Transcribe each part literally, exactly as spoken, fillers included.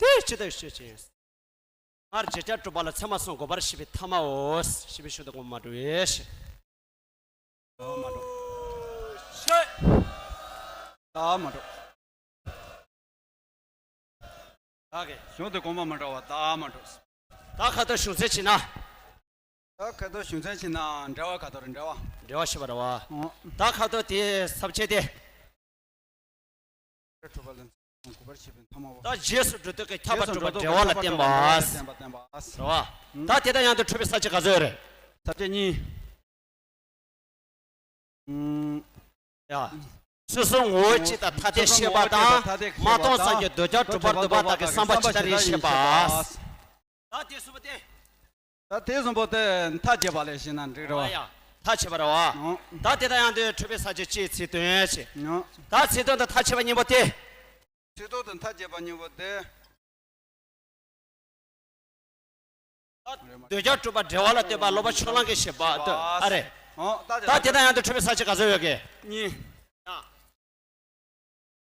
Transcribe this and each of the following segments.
དེ་ཅི་ལྟར་ཤེས་ཀྱི་ཡིན། སྔར་བརྗོད་བྱ་གྲུབ་པ་ལ་ཚད་མ་གསུམ་དགོངས་པར་བྱས་པའི་ཐ་མའོ། ཞེས་པའི་ཤུགས་དེ་དགོངས་པ་མ་གྲུབ་པས། ད་མ་གྲུབ། ཤེས། ད་མ་གྲུབ། ད་གི་གཞུང་དེ་དགོངས་པ་མ་གྲུབ་པ་ད་མ་གྲུབ། ད་ཁ་ཐོག་གཞུང་ཚད་བྱས་ན། ད་ཁ་ཐོག་གཞུང་ཚད་བྱས་ན་འགྲེལ་པ་ཁ་ཐོག་རེད། འགྲེལ་པ། འགྲེལ་པ་ཞེས་པ་རེད་བ། ཨོ། ད་ཁ་ཐོག་དེའི་ས་བཅད་དེ། གྲུབ་པ་ལ་གོ་བར་བྱེད་པའི་ཐ་མ་བ། ད་རྗེས་སུ་འགྲོ་ལྡོག་གི་ཁྱབ་པ་གྲུབ་པ་འབྲེལ་བ་ལ་བརྟེན་པ། བརྟེན་པ། རེད་བ། ད་དེ་དང་མཉམ་དུ་འཁྲུལ་པའི་ས་བཅད་ག་ཚོད་ཡོད་རེད། ས་བཅད་གཉིས། ཨུམ། ཡ། སོ་སོའི་ངོ་བོ་གཅིག་དང་ཐ་དད་ཤེས་པ་དང་། མ་མཐོང་ཙམ་གྱི་འདོད་ཆགས་གྲུབ་པར་འདོད་པ་དག་གི་བསམ་པ་ཇི་ལྟར་ཡིན་ཞེས་པ། ད་དེ་གསུམ་པོ་དེ། ད་དེ་གསུམ་པོ་དེ་མཐའ་དཔྱད་པ་ལས་བཤད་ན་འགྲིག་རེད་བ། ཡ། མཐའ་དཔྱད་པ་རེད་བ། ཨོ། ད་དེ་དང་མཉམ་དུ་འཁྲུལ་པའི་ས་བཅད་གཅིག་ཚིག་དོན་བྱས། ཨོ། ད་ཚིག་དོན་དང་མཐའ་དཔྱད་པ་གཉིས་པོ་དེ། ཚིག་དོན་དང་མཐའ་དཔྱད་པ་གཉིས་པོ་དེ། འདོད་ཆགས་གྲུབ་པ་འབྲེལ་བ་ལ་ལྟོས་པ་སློབ་པ་ཕྱོགས་གླང་གིས་བཤད་པ་ལྟོས་ཨ་རེད། ཨོ། ད་དེ་དང་མཉམ་དུ་འཁྲུལ་པའི་ས་བཅད་ག་ཚོད་ཡོད་གི། གཉིས།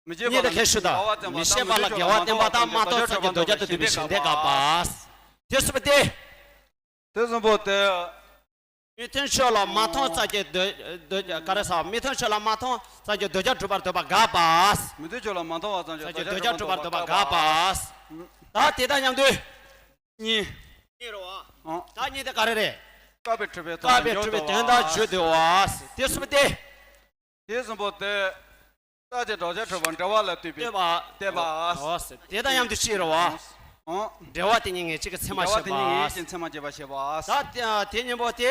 མི་བརྗེད་པ་ལ་གཉིས་དེ་ཁས་ཞུ་དང་། མི་ཤེས་པ་ལ་དགེ་བ་བསྟན་པ་དང་། མ་མཐོང་ཙམ་གྱི་འདོད་ཆགས་དང་བསྡུར་བའི་གཞན་དོན་དགག་པ། དེ་གསུམ་པོ་དེ། དེ་གསུམ་པོ་དེ། མི་མཐུན་ཕྱོགས་ལ་མ་མཐོང་ཙམ་གྱི་འདོད་འདོད་ག་རེ་ཟེར། མི་མཐུན་ཕྱོགས་ལ་མ་མཐོང་ཙམ་གྱི་འདོད་ཆགས་གྲུབ་པར་འདོད་པ་དགག་པ། མི་མཐུན་ཕྱོགས་ལ་མ་མཐོང་བ་ཙམ་གྱི་འདོད་ཆགས་གྲུབ་པར་འདོད་པ་དགག་པ། ད་དེ་དང་མཉམ་དུ། གཉིས། གཉིས་རེད་བ། ཨོ། ད་གཉིས་དེ་ག་རེ་རེད། བཀག་པས་གྲུབ་པའི་དོན་དང་འཇུག་འདོད་པ། དེ་གསུམ་པོ་དེ། དེ་གསུམ་པོ་དེ། རྟགས་ཀྱི་བགྲང་བྱ་གྲུབ་པ་འབྲེལ་བ་ལ་ལྟོས་པའི་བསྟན་པ། འོ། དེ་དང་མཉམ་དུ་ཅི་རེད་བ། འོ། འབྲེལ་བ་དེ་ཉིད་ངེས་བྱེད་ཀྱི་ཚད་མ་བཤད་པ། འབྲེལ་བ་དེ་ཉིད་ངེས་བྱེད་ཀྱི་ཚད་མ་རྒྱས་པར་བཤད་པ། ད་དེ་གཉིས་པོ་དེ།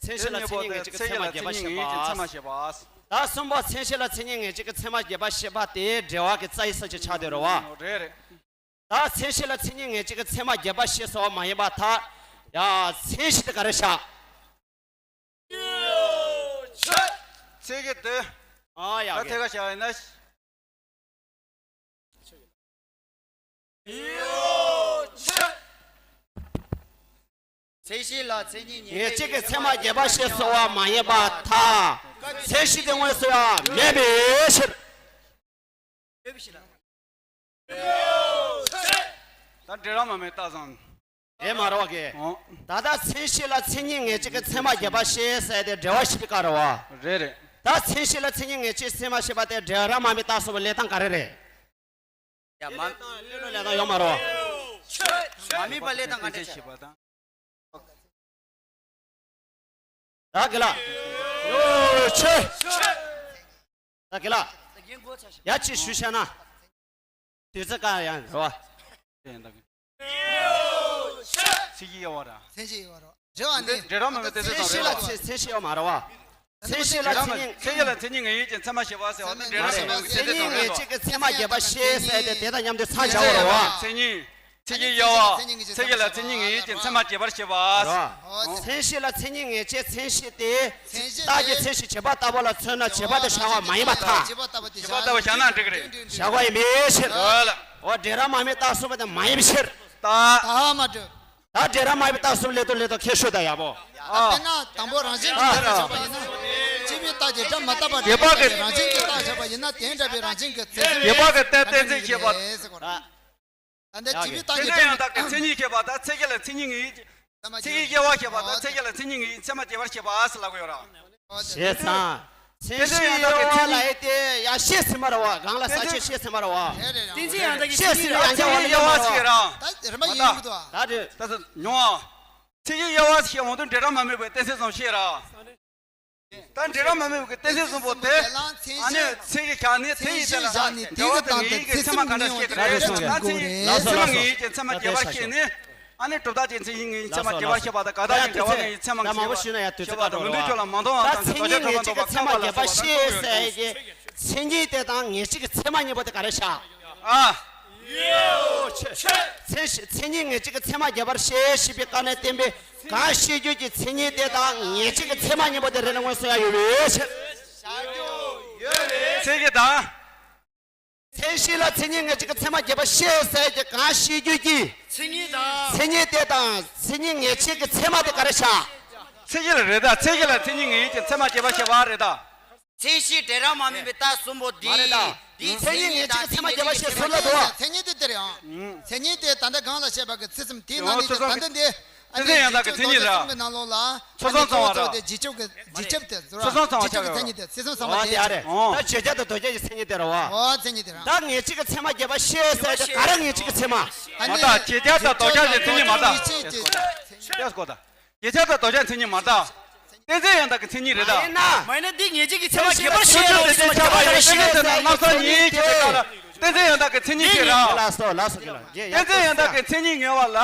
མཚན་གཞི་ལ་མཚན་ཉིད་ངེས་བྱེད་ཀྱི་ཚད་མ་རྒྱས་པར་བཤད་པ། ད་གསུམ་པ་མཚན་གཞི་ལ་མཚན་ཉིད་ངེས་བྱེད་ཀྱི་ཚད་མ་རྒྱས་པར་བཤད་པ་དེ་འབྲེལ་བ་གི་རྩ་བའི་ས་བཅད་ཆགས་བསྡད་རེད་བ། རེད་རེད། ད་མཚན་གཞི་ལ་མཚན་ཉིད་ངེས་བྱེད་ཀྱི་ཚད་མ་རྒྱས་པར་བཤད་སོགས་མ་ཡིན་པར་ཐལ། ཡ། མཚན་གཞི་དེ་ག་རེ་བཞག་མཚན་གཞི་དེ། ཨ་ཡ། ད་ཐད་ཀར་བཞག་ཡིན་ན། མཚན་གཞི་ལ་མཚན་ཉིད་ངེས་བྱེད་ཀྱི་ཚད་མ་རྒྱས་པར་བཤད་སོགས་མ་ཡིན་པར་ཐལ། མཚན་གཞི་དེ་དངོས་སུ་ཡང་མེད་པའི་ཕྱིར། ད་འབྲེལ་ར་མ་མེད་རྟགས་སམ། རེད་མ་རེད་བ་གི། ཨོ། ད་ལྟ་མཚན་གཞི་ལ་མཚན་ཉིད་ངེས་བྱེད་ཀྱི་ཚད་མ་རྒྱས་པར་བཤད་ཟེར་ཏེ་འབྲེལ་བ་ཞིག་གི་བཀག་རེད་བ། རེད་རེད། ད་མཚན་གཞི་ལ་མཚན་ཉིད་ངེས་བྱེད་ཚད་མ་བཤད་པ་དེ་འབྲེལ་ར་མ་མེད་རྟགས་སོགས་པའི་ལས་སྟངས་ག་རེ་རེད། ཡ་མ། ལས་སྟངས་ལས་སྟངས་ཡོད་མ་རེད་བ། མ་དམིགས་པ་ལས་སྟངས་ག་འདྲ་བྱེད། ད་གི་ལ། ཡོ་ཆེ། ད་གི་ལ། ཡ་ཅིག་ཞུ་བྱ་ན། དུས་ཚོད་གང་ཡང་རེད་བ། ཚིག་གི་ཡོད་བ་ར། མཚན་གཞི་ཡོད་བ་ར། འབྲེལ་བ་ནི། འབྲེལ་ར་མ་མེད་གཏན་ཚིགས་སམ་མཚན་གཞི་ལ་རེད་བ། མཚན་མཚན་གཞི་ཡོད་མ་རེད་བ། མཚན་གཞི་ལ་མཚན་ཉིད། མཚན་གཞི་ལ་མཚན་ཉིད་ངེས་བྱེད་ཀྱི་ཚད་མ་བཤད་པ་ཟེར་བ་དེ་འབྲེལ་ར་མ་མེད་ཀྱི་གཏན་ཚིགས་སམ་རེད་བ། མཚན་ཉིད་ངེས་བྱེད་ཀྱི་ཚད་མ་རྒྱས་པར་བཤད་ཟེར་ཏེ་དེ་དང་མཉམ་དུ་ཚང་བྱ་བ་རེད་བ། མཚན་ཉིད། མཚན་གཞི་ཡོད་བ། མཚན་གཞི་ལ་མཚན་ཉིད་ངེས་བྱེད་ཀྱི་ཚད་མ་རྒྱས་པར་བཤད་པ། རེད་བ། མཚན་གཞི་ལ་མཚན་ཉིད་ངེས་བྱེད་མཚན་གཞི་དེ། རྟགས་ཀྱི་མཚན་གཞི་བྱེད་པ་ལྟ་བུ་ལ་མཚོན་ན་བྱེད་པ་དེ་བཞག་པ་མ་ཡིན་པར་ཐལ། བྱེད་པ་ལྟ་བུ་བཞག་ན་འགྲིག་གི་རེད། བཞག་པ་ཡིན་པའི་ཕྱིར། རེད་ལ། འོ་འབྲེལ་ར་མ་མེད་རྟགས་གསུམ་པོ་དེ་མ་ཡིན་པའི་ཕྱིར། ད། ད་མ་འགྲིག་ད་འབྲེལ་ར་མ་མེད་རྟགས་གསུམ་ལས་དོན་ལས་དོན་ཁྱད་ཆོས་དང་ཡག་པོ། ད་དཔེར་ན་དང་པོ་རང་བཞིན་གྱི་རྟགས་ཆགས་པ་ཡིན་ན། སྤྱི་པའི་རྟགས་ཀྱིས་སྒྲ་མ་བཏགས་པར་སྒྲ་ཡོད་པ་གི་རང་བཞིན་གྱི་རྟགས་ཆགས་པ་ཡིན་ན་དེ་འདྲ་བའི་རང་བཞིན་གྱི་རྫས་སེམས་ཡོད་པ་གི་གཏན་གཏན་ཚིགས་ཞེས་པ། ད་ལྟ་སྤྱི་པའི་རྟགས་ཀྱིས་སྒྲ་མ་བཏགས་པར་མཚན་ཉིད་ཞེས་པ་ད་མཚན་གཞི་ལ་མཚན་ཉིད་ངེས། མཚན་གཞི་དབྱེ་བ་ཞེས་པ་ད་མཚན་གཞི་ལ་མཚན་ཉིད་ངེས་ཚད་མ་རྒྱས་པར་བཤད་པ་ཟེར་ལབ་ཀྱི་ཡོད་ར། བྱས་ཙང་། མཚན་གཞི་དབྱེ་བ་ལ་ཡེ་དེ་ཡ་ཤེས་ཟིན་པ་རེད་བ། གང་ལ་ས་ཆོད་ཤེས་ཟིན་པ་རེད་བ། མཚན་གཞི་ཡང་དག་གི་ཤེས་ཟིན་ཡང་དག་གི་དབྱེ་བ་ཟེར་ར། ད་རེ་མ་ཡིན་གི་འདུག་ད་རེད། ད་ཚོ་མྱོང་བ། མཚན་གཞི་དབྱེ་བ་ཞེས་འོང་དུས་འབྲེལ་ར་མ་མེད་པའི་གཏན་ཚིགས་སམ་ཤེས་ར། ད་འབྲེལ་ར་མ་མེད་པའི་གཏན་ཚིགས་སམ་པོ་དེ། ཨ་ནི་མཚན་གཞི་བཞག་ནས་དེ་ཡི་དེ་ལ་འབྲེལ་བ་དང་ངེས་ཀྱི་ཚད་མ་ག་འདྲ་ཤེས་ཀྱི་རེད་ཟེར་ན། མཚན་གཞི་ཚད་མ་ངེས་ཀྱི་ཚད་མ་རྒྱས་པར་ཤེས་ནས། ཨ་ནི་གྲུབ་མཐའ་ཅན་མཚན་གཞི་ངེས་ཀྱི་ཚད་མ་རྒྱས་པར་ཤེས་པ་དང་། དགག་རྟགས་ཀྱི་འབྲེལ་བ་ངེས་ཀྱི་ཚད་མ་རྒྱས་པར་ཤེས་པ་དང་། མུ་མཐུད་ཕྱོགས་ལ་མ་མཐོང་བ་དང་། ད་མཚན་ཉིད་ངེས་བྱེད་ཀྱི་ཚད་མ་རྒྱས་པར་ཤེས་ཟེར་གྱི། མཚན་ཉིད་དེ་དང་ངེས་བྱེད་ཀྱི་ཚད་མ་གཉིས་པོ་དེ་ག་རེ་བཞག་ཨ། མཚན་གཞི་མཚན་ཉིད་ངེས་བྱེད་ཀྱི་ཚད་མ་རྒྱས་པར་ཤེས་ཞེས་པའི་བཀའ་ནས་བསྟན་པའི་གང་ཤེས་རྒྱུད་ཀྱི་མཚན་ཉིད་དེ་དང་ངེས་བྱེད་ཀྱི་ཚད་མ་གཉིས་པོ་དེ་རེ་ལ་མངོན་སུམ་ཡང་ཡོད་པའི་ཕྱིར། མཚན་གཞི་དང་། མཚན་གཞི་ལ་མཚན་ཉིད་ངེས་བྱེད་ཀྱི་ཚད་མ་རྒྱས་པར་ཤེས་ཟེར་གྱི་གང་ཤེས་རྒྱུད་ཀྱི། མཚན་ཉིད་དང་། མཚན་ཉིད་དེ་དང་མཚན་ཉིད་ངེས་བྱེད་ཀྱི་ཚད་མ་དེ་ག་རེ་བཞག་མཚན་གཞི་ལ་རེད་ད། མཚན་གཞི་ལ་མཚན་ཉིད་ངེས་བྱེད་ཀྱི་ཚད་མ་རྒྱས་པར་བཤད་པ་རེད་ད། མཚན་གཞི་འབྲེལ་ར་མ་མེད་པའི་རྟགས་གསུམ་པོ་འདི། མ་རེད་ད། དེའི་མཚན་ཉིད་ངེས་བྱེད་ཀྱི་ཚད་མ་བརྒྱད་པ་ཞེས་གསུངས་ལ་འདུག་མཚན་ཉིད་དེ་དེ་རེད་ཨང་། མཚན་ཉིད་དེ་ད་ལྟ་གོང་ལ་བཤད་པ་གི་ཚུལ་གསུམ་དེའི་ནང་ནས་ད་ལྟ་འདི། ཨ་ནི་རྗེས་ཆོས་རྡོ་རྗེ་གསུམ་གྱི་ནང་ལོགས་ལ། ཚུལ་གསུམ་ཚང་བ་ར། རྗེས་ཆོས་ཀྱི་རྗེས་ཆོས་དེ་ཚུལ་གསུམ་ཚང་བ་རྗེས་ཆོས་ཀྱི་མཚན་ཉིད་དེ་ཚུལ་གསུམ་ཚང་བ་དེ་རེད། ད་བྱེད་བྱ་དང་ལྡོག་བྱ་གི་མཚན་ཉིད་དེ་རེད་བ། ཨོ་མཚན་ཉིད་དེ་རེད། ད་ངེས་བྱེད་ཀྱི་ཚད་མ་བརྒྱད་པ་ཤེས་ཟེར་དེ་ག་རེ་ངེས་བྱེད་ཀྱི་ཚད་མ། ཨ་ནི་ད་བྱེད་བྱ་དང་ལྡོག་བྱ་གི་མཚན་ཉིད་མ་རེད་ད། ཡེ་ཤེས་ཀྱི། ཡེ་ཤེས་ཀྱི་ཚད་མ་བརྒྱད་པ་ཡིན་ན། མ་ཡིན་ན་འདི་ངེས་བྱེད་ཀྱི་ཚད་མ་བརྒྱད་པར་ཤེས་ཡ་ལ་འོང་དུས་ཚད་མ་བརྒྱད་པར་ཤེས་ཡ་ལ་ནམ་སང་ཉིད་ཀྱི་དེ་ག་ལ་གཏན་ཚིགས་ཡང་དག་གི་མཚན་ཉིད་ཤེས་ར། ལགས་སོ་ལགས་སོ་གི་ལ། གཏན་ཚིགས་ཡང་དག་གི་མཚན་ཉིད་ངེས་པ་ལ།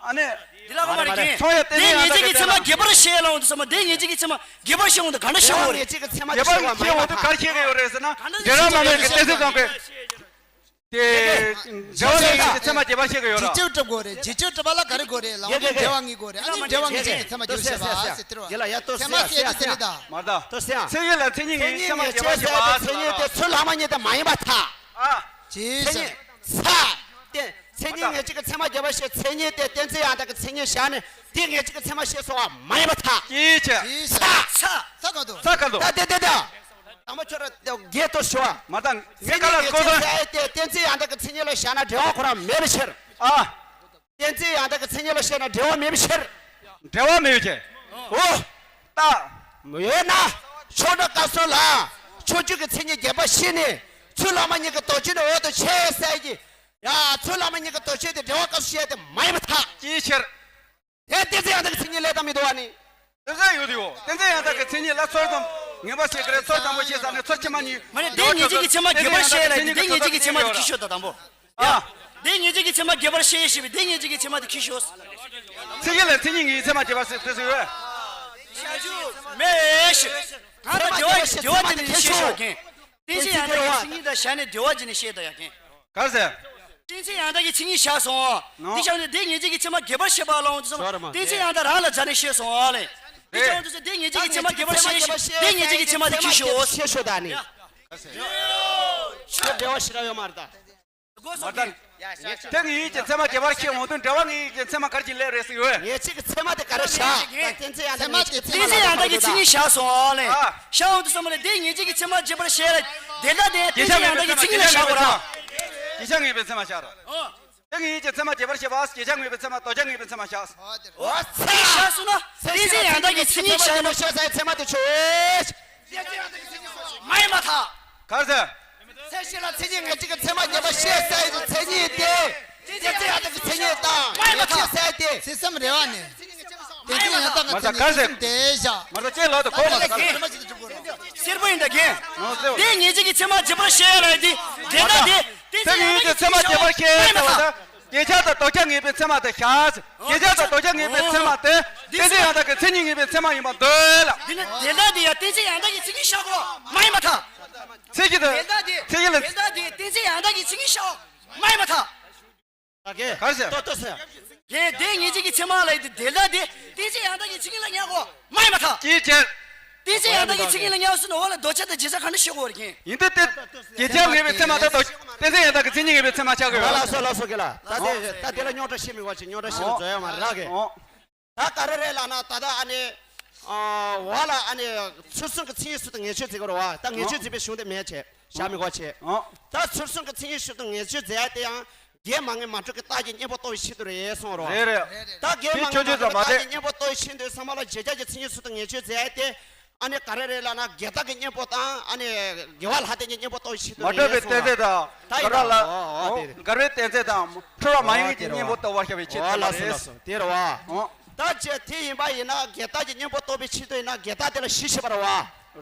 ཨ་ནི། འདི་ལ་གོ་མ་རེད་ཀྱེ། མཚུངས་ཡང་གཏན་ཚིགས་ཡང་དག་གི་ཚད་མ་བརྒྱད་པར་ཤེས་ཡ་ལ་འོང་དུས་ཚད་མ་འདི་ངེས་བྱེད་ཀྱི་ཚད་མ་བརྒྱད་པར་ཤེས་འོང་དུས་ག་འདྲ་ཤེས་འོང་རེད། བརྒྱད་པར་ཤེས་འོང་དུས་ག་རེ་ཤེས་ཀྱི་ཡོད་རེད་ཟེར་ན། འབྲེལ་བ་མེད་པའི་གཏན་ཚིགས་ཙམ་གྱི། དེ། འབྲེལ་བ་མེད་པའི་ཚད་མ་བརྒྱད་པར་ཤེས་ཀྱི་ཡོད་ར། རྗེས་ཆོས་གྲུབ་དགོས་རེད། རྗེས་ཆོས་གྲུབ་པ་ལ་ག་རེ་དགོས་རེད་ལབ་ན་འབྲེལ་བ་ངེས་དགོས་རེད། ཨ་ནི་འབྲེལ་བ་ངེས་བྱེད་ཀྱི་ཚད་མ་བརྒྱད་པར་ཤེས་པ་ཟེར་དེ་རེད་བ། ཚད་མ་ཟེར་དེ་ཟེར་ད། མ་རེད་ད། མཚན་ཉིད་ངེས་བྱེད་ཚད་མ་བརྒྱད་པར་ཤེས་པ་ཟེར་དེ་ཚུལ་ལྷག་མ་ཉིད་དེ་མ་ཡིན་པར་ཐལ། ཨ། ཅེས་མཚན་ཉིད་ཚ། དེ་མཚན་ཉིད་ངེས་བྱེད་ཀྱི་ཚད་མ་བརྒྱད་པར་ཤེས་མཚན་ཉིད་དེ་གཏན་ཚིགས་ཡང་དག་གི་མཚན་ཉིད་བཞག་ནས་དེ་ངེས་བྱེད་ཀྱི་ཚད་མ་ཤེས་སོང་བ་མ་ཡིན་པར་ཐལ། ཅེས་བྱས། ཚ། ཚ་ག་དོ། ཚ་ག་དོ། ད་དེ་དེ་དེ། དང་པོ་ཁྱོད་ར་རྒྱས་ཏོ་ཞུ་བ། མ་དང་ངས་མཚན་ཉིད་ངེས་བྱེད་ཚད་དེ་གཏན་ཚིགས་ཡང་དག་གི་མཚན་ཉིད་ལ་བཞག་ན་འབྲེལ་བ་ཁོ་རང་མེད་པའི་ཕྱིར། ཨ། གཏན་ཚིགས་ཡང་དག་གི་མཚན་ཉིད་ལ་བཤད་ན་འབྲེལ་བ་མེད་པའི་ཕྱིར། འབྲེལ་བ་མེད་པའི་ཕྱིར། འོ། ད། ཡོད་ན། ཕྱོགས་འགྲོ་སྐབས་སུ་ལ། ཕྱོགས་བཅུ་གི་མཚན་ཉིད་བརྒྱད་པ་ཤེས་ནས། ཚུལ་ལྷག་མ་ཉིད་ཀྱི་ལྡོག་ཆོས་ནི་འོག་ཏུ་ཆེ་ཟེར་གྱི། ཡ། ཚུལ་ལྷག་མ་ཉིད་ཀྱི་ལྡོག་ཆོས་དེ་འབྲེལ་བ་སྐབས་སུ་བཤད་དེ་མ་ཡིན་པར་ཐལ། ཅིའི་ཕྱིར། དེ་གཏན་ཚིགས་ཡང་དག་གི་མཚན་ཉིད་ལས་དང་མི་འདུག་བ་ནི། གཏན་ཚིགས་ཡོད་དེ་ཡོད། གཏན་ཚིགས་ཡང་དག་གི་མཚན་ཉིད་ལ་ཚུལ་གསུམ་ངེས་པ་ཞིག་གི་རེད། ཚུལ་དང་པོ་ཤེས་ས་ནས་ཚུལ་ཕྱི་མ་གཉིས། མ་ནི་དེ་ངེས་བྱེད་ཀྱི་ཚད་མ་བརྒྱད་པར་བཤད་ཡ་ལ་ཡིན་དེ་ངེས་བྱེད་ཀྱི་ཚད་མ་དེ་ཁྱི་ཤོད་ད་དང་པོ། ཨ། དེ་ངེས་བྱེད་ཀྱི་ཚད་མ་བརྒྱད་པར་བཤད་ཡ་ཞེས་པའི་དེ་ངེས་བྱེད་ཀྱི་ཚད་མ་དེ་ཁྱི་ཤོད། ཚིག་གི་ལ་མཚན་ཉིད་ངེས་ཚད་མ་བརྒྱད་པར་བཤད་ཚུལ་ཡོད། ཤ་ཞུ་མེ་ཤི། གང་ལ་བདེ་བ་བདེ་བ་དེ་ནི་ཤེས་ཤོག་གན། གཏན་ཚིགས་ཡང་དག་གི་མཚན་ཉིད་དང་བཞག་ནས་བདེ་བ་ཅི་ནས་ཤེས་དང་ཡ་གན། ག་རེ་ཟེར། གཏན་ཚིགས་ཡང་དག་གི་མཚན་ཉིད་བཞག་སོང་། ནོ། དེ་བཞག་ནས་དེ་ངེས་བྱེད་ཀྱི་ཚད་མ་བརྒྱད་པར་བཤད་པ་ལ་འོང་དུས་སོང་། གཏན་ཚིགས་ཡང་དག་རང་ལ་སྦྱར་ནས་བཤད་སོང་ཨ་ལེ། དེ་བཞག་འོང་དུས་སོ་དེ་ངེས་བྱེད་ཀྱི་ཚད་མ་བརྒྱད་པར་བཤད་ཞེས་དེ་ངེས་བྱེད་ཀྱི་ཚད་མ་དེ་ཁྱི་ཤོད། ཤེས་ཤོད་ད་ནི། ཁྱོད་འབྲེལ་བ་ཞིག་ར་ཡོད་མ་རེད་ད། མ་ད། དེ་ངེས་བྱེད་ཀྱི་ཚད་མ་བརྒྱད་པར་བཤད་འོང་དུས་འབྲེལ་བ་ངེས་བྱེད་ཀྱི་ཚད་མ་ག་རེ་ཅིག་སླེབས་རེད་ཟེར་ཡོད། ངེས་བྱེད་ཀྱི་ཚད་མ་དེ་ག་རེ་བཞག་ད་གཏན་ཚིགས་ཡང་དག་ཚད་མ་དེ་གཏན་ཚིགས་ཡང་དག་གི་མཚན་ཉིད་བཞག་སོང་ཨ་ལེ། ཨ། བཞག་འོང་དུས་སོང་མ་ལེ་དེ་ངེས་བྱེད་ཀྱི་ཚད་མ་བརྒྱད་པར་བཤད་ལ། དེ་ལྟ་དེ་གཏན་ཚིགས་ཡང་དག་གི་མཚན་ཉིད་ལ་བཞག་དགོས་ར། བརྒྱད་ཆ་ངེས་པའི་ཚད་མ་བཞག་ར། ཨོ། དེ་ངེས་བྱེད་ཀྱི་ཚད་མ་བརྒྱད་པར་བཤད་པ། བརྒྱད་ཆ་ངེས་པའི་ཚད་མ་ལྡོག་ཆ་ངེས་པའི་ཚད་མ་བཞག་འོ་དེ་བཞག་སོང་ན་གཏན་ཚིགས་ཡང་དག་གི་མཚན་ཉིད་བཞག་ན། བཤད་ས་ཡི་ཚད་མ་དེ་ཆོས། མ་ཡིན་པར་ཐལ། ག་རེ་ཟེར། ཚད་གཞི་ལ་མཚན་ཉིད་ངེས་བྱེད་ཀྱི་ཚད་མ་བརྒྱད་པར་བཤད་ས་ཡི་མཚན་ཉིད་དེ། གཏན་ཚིགས་ཡང་དག་གི་མཚན་ཉིད་དང་མ་ཡིན་པར་ཐལ། ངེས་བྱེད་ས་ཡི་དེ། ཚིག་གསུམ་རེ་བ་ནི། གཏན་ཚིགས་ཡང་དག་གི་མཚན་ཉིད་ཚིག་གསུམ་དེ་བཞག་མ་ད་ཅེ་ལོ་དེ་གོ་མ་ད། སེར་པོ་ཡིན་ད་གན། ནོ་སེར་པོ། དེ་ངེས་བྱེད་ཀྱི་ཚད་མ་བརྒྱད་པར་བཤད་ཡ་ལ་ཡིན་དེ། དེ་ལྟ་དེ། གཏན་ཚིགས་ཡང་དག་གི་མཚན་ཉིད་བརྒྱད་པར་བཤད་ཡ་ལ་ཡིན་ད། བརྒྱད་ཆ་དང་ལྡོག་ཆ་ངེས་པའི་ཚད་མ་དེ་བཞག་བརྒྱད་ཆ་དང་ལྡོག་ཆ་ངེས་པའི་ཚད་མ་དེ་གཏན་ཚིགས་ཡང་དག་གི་མཚན་ཉིད་ངེས་པའི་ཚད་མ་ཡིན་པར་འདོད་ལ། འདི་ནི་དེ་ལྟ་དེ་ཡང་གཏན་ཚིགས་ཡང་དག་གི་མཚན་ཉིད་བཞག་གོ་མ་ཡིན་པར་ཐལ། ཚིག་གི་དེ། དེ་ལྟ་དེ། ཚིག་གི་ལ། དེ་ལྟ་དེ་གཏན་ཚིགས་ཡང་དག་གི་མཚན་ཉིད་བཞག་མ་ཡིན་པར་ཐལ། ད་གེ་ག་རེ་ཟེར། ཏོ་ཏོ་ཟེར། གན་དེ་ངེས་བྱེད་ཀྱི་ཚད་མ་ལ་ཡིན་དེ་དེ་ལྟ་དེ་གཏན་ཚིགས་ཡང་དག་གི་མཚན་ཉིད་ལ་ཉར་གོ་མ་ཡིན་པར་ཐལ། ཅིའི་ཕྱིར། གཏན་ཚིགས་ཡང་དག་གི་མཚན་ཉིད་ལ་ཉར་སོང་ན་འོག་ལ་ལྡོག་ཆ་དང་བརྗེ་ཆ་ག་འདྲ་ཤོད་དགོས་རེད་གན། ཡིན་དུས་དེ། བརྒྱད་ཆ་ངེས་པའི་ཚད་མ་དང་ལྡོག་གཏན་ཚིགས་ཡང་དག་གི་མཚན་ཉིད་ངེས་པའི་ཚད་མ་ཆགས་ཀྱི་ཡོད། ལགས་སོ་ལགས་སོ་གེ་ལ། ད་དེ་ད་དེ་ལ་རྙོག་དྲ་ཤེས་མི་དགོས་ཅིག་རྙོག་དྲ་ཤེས་ན་འཛོལ་ཡོད་མ་རེད་གེ། ཨོ། ད་ག་རེ་རེད་ལབ་ན་ད་ལྟ་ཨ་ནི། ཨ། འོག་ལ་ཨ་ནི་ཚུལ་གསུམ་གྱི་མཚན་ཉིད་སུ་དང་ངེས་བྱེད་འཛིན་དགོས་རེད་བ། ད་ངེས་བྱེད་འཛིན་པའི་གཞུང་དེ་མེད་བྱས་བཞག་མི་དགོས་བྱས། ཨོ། ད་ཚུལ་གསུམ་གྱི་མཚན་ཉིད་སུ་དང་ངེས་བྱེད་འཛིན་ཡ་དེ་ཡང་། འགལ་མ་ངེས་མ་གྲུབ་ཀྱི་རྟགས་ཀྱི་གཉེན་པོ་རྟོགས་པའི་ཆེད་དུ་རེད་གསུངས་རོ། རེད་རེད། ད་འགལ་མ་ངེས་མ་གྲུབ་ཀྱི་རྟགས་ཀྱི་གཉེན་པོ་རྟོགས་པའི་ཆེད་དུ་ཚང་མ་ལ་བརྗོད་བྱ་གི་མཚན་ཉིད་སུ་དང་ངེས་བྱེད་མཛད་དེ། ཨ་ནི་ག་རེ་རེད་ལབ་ན་འགལ་རྟགས་ཀྱི་གཉེན་པོ་དང་ཨ་ནི་འགལ་བ་ལྷག་ལྡན་གྱི་གཉེན་པོ་རྟོགས་པའི་ཆེད་དུ་མ་གྲུབ་པའི་གཏན་ཚིགས་དང་། ད་ཡིན་ད་འགལ་བ་ལ། འོ་འོ་དེ་རེད། འགལ་བའི་གཏན་ཚིགས་དང་འཁྲུལ་བ་མ་ཡིན་གྱི་གཉེན་པོ་རྟོགས་པར་བྱ་བའི་ཆེད་དུ་རེད། འོ་ལགས་སོ་ལགས་སོ་དེ་རེད་བ། འོ། ད་ཅི་དེ་ཡིན་པ་ཡིན་ན་འགལ་རྟགས་ཀྱི་གཉེན་པོ་རྟོགས་པའི་ཆེད་དུ་ཡིན་ན་འགལ་རྟགས་དེ་ལ་བཞི་ཤེས་པ་རེད་བ།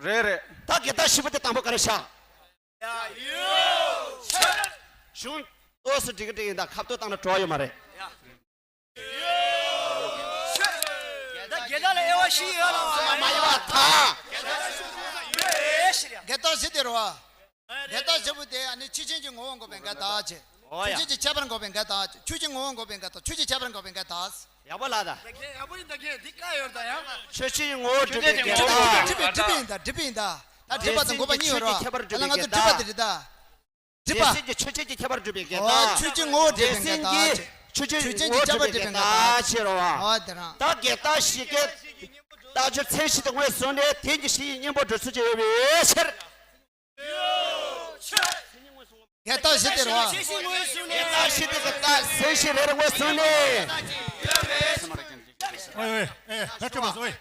རེད་རེད། ད་འགལ་རྟགས་བཞི་པོ་དེ་དང་པོ་ག་རེ་བཞག་གཞུང་ཏོག་ཙམ་འགྲིག་གི་འགྲིག་ཡིན་ད་ཁ་ཐུག་བཏང་ན་གྲོགས་ཡོད་མ་རེད། ད་འགལ་རྟགས་ལ་དབྱེ་བ་བཞི་ཡོད་ལ་བ། མ་ཡིན་པར་ཐལ། འགལ་རྟགས་བཞི་དེ་རེད་བ། འགལ་རྟགས་བཞི་པོ་དེ་ཨ་ནི་ཆོས་ཅན་གྱི་ངོ་བོ་འགོག་པའི་འགལ་རྟགས་བྱས། ཨོ་ཡ། ཆོས་ཅན་གྱི་ཁྱད་པར་འགོག་པའི་འགལ་རྟགས་བྱས། ཆོས་ཅན་ངོ་བོ་འགོག་པའི་འགལ་རྟགས། ཆོས་ཅན་གྱི་ཁྱད་པར་འགོག་པའི་འགལ་རྟགས། ཡག་པོ་ལ་ད། ད་གན་ཡག་པོ་ཡིན་ད་གན་འདི་བཀའ་ཡོད་ད་ཡང་། ཆོས་ཅན་གྱི་ངོ་བོ་སྒྲུབ་པའི་འགལ་རྟགས། སྒྲུབ་པའི་སྒྲུབ་པའི་ཡིན་ད་སྒྲུབ་པའི་ཡིན་ད། ད་སྒྲུབ་པ་དང་འགོག་པ་གཉིས་ཡོད་རེད་བ། ད་ལ་ང་ཚོ་སྒྲུབ་པ་དེ་རེད་ད། སྒྲུབ་པ། སྒྲུབ་པ། སེམས་ཀྱི་ཆོས་ཅན་གྱི་ཁྱད་པར་སྒྲུབ་པའི་འགལ་རྟགས། ཆོས་ཅན་ངོ་བོ་སྒྲུབ་པའི་འགལ་རྟགས། ཆོས་ཅན་གྱི་ངོ་བོ་སྒྲུབ་པའི་འགལ་རྟགས་ཆེ་རོ་བ། ད་འགལ་རྟགས་བཞི་ཀའི་རྟགས་སྦྱོར་མཚན་གཞི་དེ་ངོས་བཟུང་ནས་དེ་གི་གཞི་ཡི་གཉེན་པོ་སྒྲུབ་ཚུལ་ཅིག་ཡོད་པའི་ཕྱིར། ངས་རྟགས་བཞི་དེ་རེད་བ། ངས་རྟགས་བཞི་དེ་གི་རྟགས་ཟེར་བཞི་རེ་རེ་ངོས་བཟུང་ནས། ཨོ་ཨེ་ཨེ་ད་ཁྲོད་པ་སོ་ཨེ།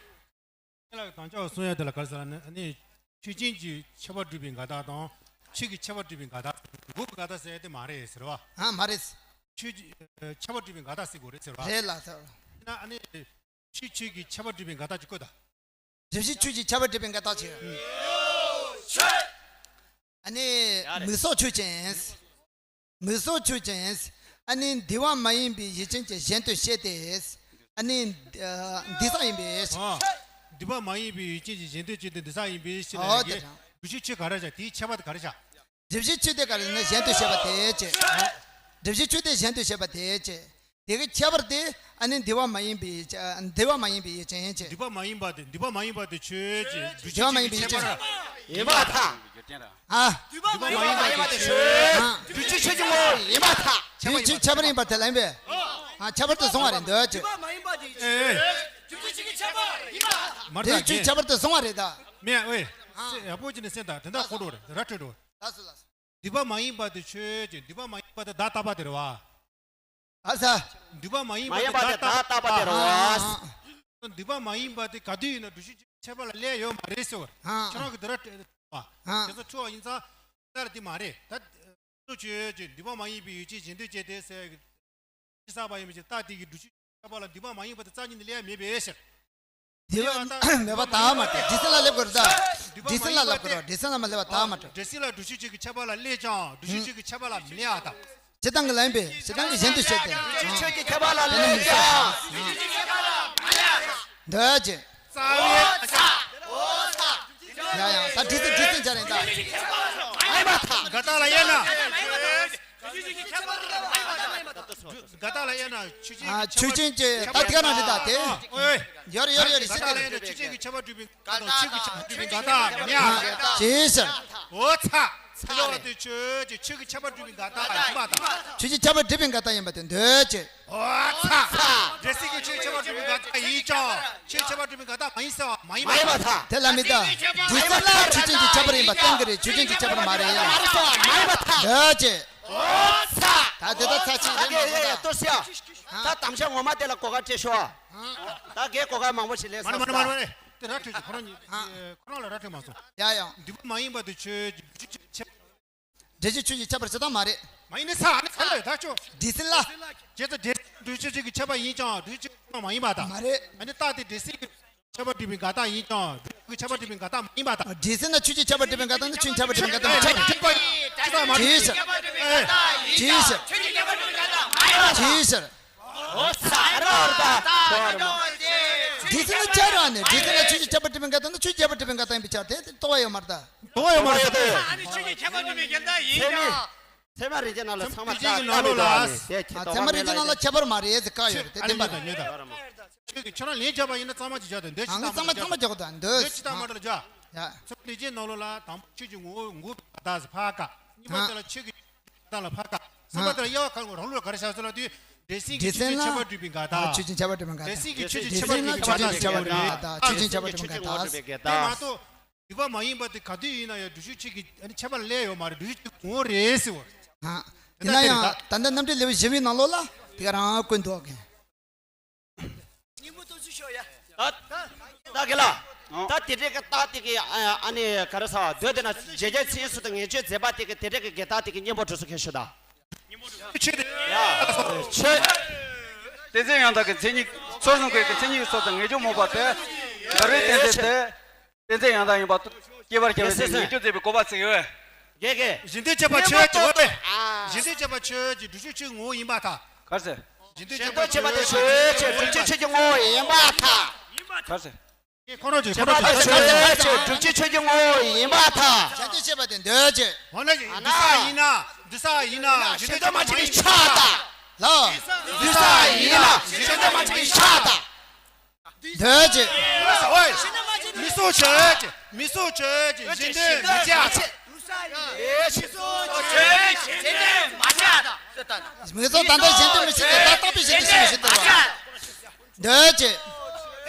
ཁྱེད་ལ་དང་ཅག་གསུང་ཡ་དེ་ལ་ག་རེ་ཟེར་ན་ཨ་ནི། ཆོས་ཅན་གྱི་ཁྱད་པར་སྒྲུབ་པའི་འགལ་རྟགས་དང་། ཆོས་ཀྱི་ཁྱད་པར་སྒྲུབ་པའི་འགལ་རྟགས། འགོག་པའི་འགལ་རྟགས་ཟེར་ཡ་དེ་མ་རེད་ཟེར་བ། ཨ་མ་རེད། ཆོས་ཀྱི་ཁྱད་པར་སྒྲུབ་པའི་འགལ་རྟགས་ཟེར་དགོས་རེད་ཟེར་བ། རེད་ལ་ཟེར་བ། ཡིན་ན་ཨ་ནི། ཆོས་ཆོས་ཀྱི་ཁྱད་པར་སྒྲུབ་པའི་འགལ་རྟགས་ཅིག་བཀོད་དང་། སྒྲུབ་བྱེད་ཆོས་ཀྱི་ཁྱད་པར་སྒྲུབ་པའི་འགལ་རྟགས་ཅིག་ཨ་ནི་མིག་སོགས་ཆོས་ཅན། མིག་སོགས་ཆོས་ཅན། ཨ་ནི་འདུས་པ་མ་ཡིན་པའི་ཡུལ་ཅན་གྱི་གཞན་དུ་བཤད་དེ། ཨ་ནི་འདུས་བྱས་མ་ཡིན་པའི་ཡུལ་ཅན་གྱི་གཞན་དུ་བཤད་དེ་འདུས་བྱས་མ་ཡིན་པའི་ཕྱིར་ལ་ཡིན་གྱི། སྒྲུབ་བྱེད་ཆོས་ག་རེ་བྱ། དེའི་ཁྱད་པར་དེ་ག་རེ་བྱ། སྒྲུབ་བྱེད་ཆོས་དེ་ག་རེ་ཟེར་ན་གཞན་དུ་བཤད་པ་དེ་བྱས། སྒྲུབ་བྱེད་ཆོས་དེ་གཞན་དུ་བཤད་པ་དེ་བྱས། དེ་གི་ཁྱད་པར་དེ་ཨ་ནི་འདུས་པ་མ་ཡིན་པའི་འདུས་པ་མ་ཡིན་པའི་ཡུལ་ཅན་བྱས། འདུས་པ་མ་ཡིན་པ་དེ་འདུས་པ་མ་ཡིན་པ་དེ་ཆོས་ཅན། འདུས་པ་མ་ཡིན་པའི་ཡུལ་ཅན་ཡིན་པར་ཐལ། ཨ། འདུས་པ་མ་ཡིན་པ་དེ་ཆོས་ཅན། སྒྲུབ་བྱེད་ཆོས་ཀྱི་ངོ་བོ་ཡིན་པར་ཐལ། དེ་ཆོས་ཁྱད་པར་ཡིན་པར་ཐལ་ལབ་ཡིན་པས། ཨ་ཁྱད་པར་དུ་སོང་བ་རེད་འདོད་ཅེས། མ་རེད་ད། ཁྱད་པར་དུ་སོང་བ་རེད་ད། མེད་ཨོའི། ཡག་པོ་བྱས་ནས་གསན་དང་། དེ་འདྲ་ཁོ་འགྲོ་རེད། ར་འཕྲོད་འགྲོ། ལགས་སོ་ལགས་སོ། འདུས་པ་མ་ཡིན་པ་དེ་ཆོས་ཅན། འདུས་པ་མ་ཡིན་པ་དེ་བདག་རྟག་པ་དེ་རེད་བ། ཨ་ས། འདུས་པ་མ་ཡིན་པ་དེ་བདག་རྟག་པ་དེ་རེད་བ། འདུས་པ་མ་ཡིན་པ་དེ་ག་དུས་ཡིན་ན་སྒྲུབ་བྱེད་ཆོས་ཀྱི་ཁྱད་པར་ལ་སླེབས་ཡོད་མ་རེད་ཟེར་བ། ཁྱེད་རང་གི་འདི་ར་འཕྲོད་པ། དེ་ཚོ་འཕྲོད་པ་ཡིན་ཙང་། ལྟར་དེ་མ་རེད་ད། སོ་ཆོས་ཅན། འདུས་པ་མ་ཡིན་པའི་ཡུལ་ཅན་གཞན་དུ་བཤད་དེ་ཟེར་གྱི། ཅི་ཟག་པ་ཡིན་པ་ཅིག་རྟགས་དེ་གི་སྒྲུབ་བྱེད་ཆོས་ཀྱི་ཁྱད་པར་ལ་འདུས་པ་མ་ཡིན་པ་དེ་རྩ་ཉིད་ནས་སླེབས་ཡ་མེད་པའི་ཕྱིར། འདུས་པ་མེད་པར་ཐལ་མ་ཐལ། སྒྲས་ཟིན་ལ་སླེབས་དགོས་རེད་ད། སྒྲས་ཟིན་ལ་སླེབས་དགོས་རེད། སྒྲས་ཟིན་ལ་མ་སླེབས་པར་ཐལ་མ་ཐལ། སྒྲས་ཟིན་ལ་སྒྲུབ་བྱེད་ཆོས་ཀྱི་ཁྱད་པར་ལ་སླེབས་ཀྱང་སྒྲུབ་བྱེད་ཆོས་ཀྱི་ཁྱད་པར་ལ་མི་སླེབས་ཡ་ད། སྤྱིར་བཏང་གི་ལན་པས་སྤྱིར་བཏང་གི་གཞན་དུ་བཤད་དེ། སྒྲུབ་བྱེད་ཆོས་ཀྱི་ཁྱད་པར་ལ་སླེབས་ཀྱང་། འདོད་ཅེས། རྩ་བའི། ཡ་ཡ་ད་སྒྲས་ཟིན་སྒྲས་ཟིན་བྱ་རེད་ད། མ་ཡིན་པར་ཐལ། འགལ་རྟགས་ལ་དབྱེ་ན། འགལ་རྟགས་ལ་དབྱེ་ན་ཆོས་ཅན། ཨ་ཆོས་ཅན་གྱི་ད་དེ་ག་ནང་རེད་ད་དེ། ཨོ་ཨོ། ཡོད་རེད་ཡོད་རེད་ཡོད་རེད། ཤེས་ཏེ་ལ་ཡིན་ན་ཆོས་ཅན་གྱི་ཁྱད་པར་སྒྲུབ་པའི་འགལ་རྟགས་དང་ཆོས་ཀྱི་ཁྱད་པར་སྒྲུབ་པའི་འགལ་རྟགས་མིན་ཡ། ཅེས་ཟེར། འོ་ཚ། ཚ་ལོ་དེ་ཆོས་ཅན་ཆོས་ཀྱི་ཁྱད་པར་སྒྲུབ་པའི་འགལ་རྟགས་ཡིན་པ་དང་། ཆོས་ཅན་ཁྱད་པར་སྒྲུབ་པའི་འགལ་རྟགས་ཡིན་པ་དེ་འདོད་ཅེས། འོ་ཚ། ཚ། སྒྲས་ཟིན་གྱི་ཆོས་ཁྱད་པར་སྒྲུབ་པའི་འགལ་རྟགས་ཡིན་ཀྱང་ཆོས་ཁྱད་པར་སྒྲུབ་པའི་འགལ་རྟགས་མ་ཡིན་ཟེར་བ་མ་ཡིན་པ་དང་། དེ་ལ་མི་ལྟ། སྒྲས་ཟིན་ལ་ཆོས་ཅན་གྱི་ཁྱད་པར་ཡིན་པ་བསྟན་གྱི་རེད། ཆོས་ཅན་གྱི་ཁྱད་པར་མ་རེད། མ་ཡིན་པ་དང་། འདོད་ཅེས། འོ་ཚ། ད་དེ་ལྟར་ཚ་ཅིག་རེད་མ་གཏོགས་ད། ལྟོས་ཤོག་ད་དམ་བཅའ་ངོ་མ་དེ་ལ་གོ་སྐབས་སྤྲད་ཤོག་ད་རྒན་གོ་སྐབས་མང་པོ་ཞིག་ལེན་མ་རེད་སོང་མ་རེད་མ་རེད་མ་རེད། དེ་ར་འཕྲོད་ཅིག་ཁོ་རང་གཉིས་ཨ། ཁོ་རང་ལ་ར་འཕྲོད་མ་སོང་། ཡ་ཡ། འདུས་པ་མ་ཡིན་པ་དེ་ཆོས་ཀྱི་སྒྲས་ཟིན་ཆོས་ཀྱི་ཁྱད་པར་ཇི་ལྟར་མ་རེད། མ་ཡིན་ནི་ས་ཨ་ནི་ཚ་ལ་ད་ཆོ། སྒྲས་ཟིན་ལ། ཇི་ལྟར་སྒྲས་ཟིན་སྒྲུབ་བྱེད་ཆོས་ཀྱི་ཁྱད་པར་ཡིན་ཀྱང་སྒྲུབ་བྱེད་ཆོས་ཀྱི་ཁྱད་པར་མ་ཡིན་པ་དང་། མ་རེད། ཨ་ནི་རྟགས་དེ་སྒྲས་ཟིན་གྱི་ཁྱད་པར་སྒྲུབ་པའི་འགལ་རྟགས་ཡིན་ཀྱང་སྒྲུབ་བྱེད་ཀྱི་ཁྱད་པར་སྒྲུབ་པའི་འགལ་རྟགས་མ་ཡིན་པ་དང་། སྒྲས་ཟིན་ན་ཆོས་ཅན་ཁྱད་པར་སྒྲུབ་པའི་འགལ་རྟགས་ནི་ཆོས་ཅན་ཁྱད་པར་སྒྲུབ་པའི་འགལ་རྟགས་མ་རེད། ཇི་ལྟར་ཇི་ལྟར། འོ་ཚ་རོ་ར་ད། སྒྲས་ཟིན་ན་ཆ་ར་ནི་སྒྲས་ཟིན་ན་ཆོས་ཅན་ཁྱད་པར་སྒྲུབ་པའི་འགལ་རྟགས་ནི་ཆོས་ཁྱད་པར་སྒྲུབ་པའི་འགལ་རྟགས་ཡིན་པའི་ཆ་དེ་རྟོགས་པ་ཡོད་མ་རེད་ད། རྟོགས་པ་ཡོད་མ་རེད་ད། ཨ་ནི་ཆོས་ཅན་ཁྱད་པར་སྒྲུབ་པའི་འགལ་རྟགས་ཡིན་ཀྱང་། ཚད་མ་རིགས་ཀྱི་ནང་ལ་ཚང་མ་ཚད་མ་རིགས་ཀྱི་ནང་ལོགས་ལ། ཚད་མ་རིགས་ཀྱི་ནང་ལ་ཁྱད་པར་མ་རེད་ཟེར་བཀག་ཡོད་རེད་དེ་བདེན་པ་རེད། ཆོས་ཀྱི་ཁྱོད་རང་ལན་རྒྱབ་པ་ཡིན་ན་གཙང་མ་ཅིག་རྒྱག་དང་འདོད་ཅི་ཨང་གཙང་མ་གཙང་མ་རྒྱག་དང་འདོད་ཅི་དང་མ་རེད་རྒྱག་ཡ། ཚད་མ་རིགས་ཀྱི་ནང་ལོགས་ལ་དང་པོ་ཆོས་ཀྱི་ངོ་བོ་འགོག་པའི་འགལ་རྟགས་ཟེར་ཕར་བཀག་གཉིས་པ་དེ་ལ་ཆོས་ཀྱི་འགལ་རྟགས་ལ་ཕར་བཀག་གསུམ་པ་དེ་ལ་དབྱེ་བ་གང་རང་ལུགས་ལ་ག་རེ་བཞག་ཟེར་ལ་དུས། སྒྲས་ཟིན་གྱི་ཆོས་ཅན་ཁྱད་པར་སྒྲུབ་པའི་འགལ་རྟགས། ཆོས་ཅན་ཁྱད་པར་སྒྲུབ་པའི་འགལ་རྟགས། སྒྲས་ཟིན་གྱི་ཆོས་ཅན་ཁྱད་པར་སྒྲུབ་པའི་འགལ་རྟགས། ཆོས་ཅན་ཁྱད་པར་སྒྲུབ་པའི་འགལ་རྟགས། དེ་མ་གཏོགས། འདུས་པ་མ་ཡིན་པ་དེ་ག་དུས་ཡིན་ན་ཡང་སྒྲུབ་བྱེད་ཆོས་ཀྱི་ཨ་ནི་ཁྱད་པར་ལས་ཡོད་མ་རེད། སྒྲུབ་བྱེད་ཆོས་ངོ་བོ་རེད་ཟེར་བ། ཨ། དེ་ཡིན་ན་ཡང་ད་ལྟ་རྣམ་འགྲེལ་ལེའུ་བཞི་པའི་ནང་ལོགས་ལ་དེ་ག་རང་བཀོད་འདུག་གི། སྙིང་པོ་སྟོན་ཚུལ་ཤོད་ཡ། ད་ད་གི་ལ། ད་དེ་འདྲའི་གི་རྟགས་དེ་གི་ཨ་ནི་ག་རེ་ཟ་འདོད་དེ་ན་རྗེས་འཇུག་མཚན་ཉིད་སུ་དང་ངེས་བྱུང་རྫས་པ་དེ་གི་དེ་འདྲའི་གི་འགལ་རྟགས་དེ་གི་གཉེན་པོ་གྲུབ་སོ་མཁན་ཞུ་ད། ཆོས་དེ། ཡ། ཆོས། གཏན་ཚིགས་ཡང་དག་གི་མཚན་ཉིད་ཚོགས་བསགས་ཀྱི་མཚན་ཉིད་སོགས་དང་ངེས་འབྱུང་རྨོངས་པ་སྟེ། འགལ་བའི་གཏན་ཚིགས་ཏེ། གཏན་ཚིགས་ཡང་དག་ཡིན་པ་སྐྱེ་བར་བྱ་བའི་ཚེ་ངེས་འབྱུང་རྫས་པའི་གོ་བ་ཚིག་ཡོད། དགེ་རྒན། གཞན་དོན་བྱེད་པ་ཆོས་ཀྱི་འོ་རེད། གཞན་དོན་བྱེད་པ་ཆོས་ཀྱི་སྒྲུབ་བྱེད་ཆོས་ངོ་བོ་ཡིན་པར་ཐལ། ག་རེ་ཟེར། གཞན་དོན་བྱེད་པ་ཆོས་ཀྱི་སྒྲུབ་བྱེད་ཆོས་ཀྱི་ངོ་བོ་ཡིན་པར་ཐལ། ག་རེ་ཟེར། ཁོ་རང་ཚོས་ཁོ་རང་ཚོས་བྱེད་པ་ཆོས་ཀྱི་སྒྲུབ་བྱེད་ཆོས་ཀྱི་ངོ་བོ་ཡིན་པར་ཐལ། གཞན་དོན་བྱེད་པ་དེ་འདོད་ཅེས། འོ་ན་འདུས་བྱས་ཡིན་ན་འདུས་བྱས་ཡིན་ན་གཞན་དོན་བྱེད་པ་མ་ཡིན་པའི་ཆ་དང་། ལ། འདུས་བྱས་ཡིན་ན་གཞན་དོན་མ་ཡིན་པའི་ཆ་དང་། འདོད་ཅེས། མིག་སོགས་ཆོས་ཅན། མིག་སོགས་ཆོས་ཅན། གཞན་དོན་མི་བྱ། མིག་སོགས་ད་ལྟ་གཞན་དོན་མི་བྱེད་དེ་ད་རྟག་པའི་གཞན་དོན་ཞིག་མི་བྱེད་དེ་རོ། འདོད་ཅེས།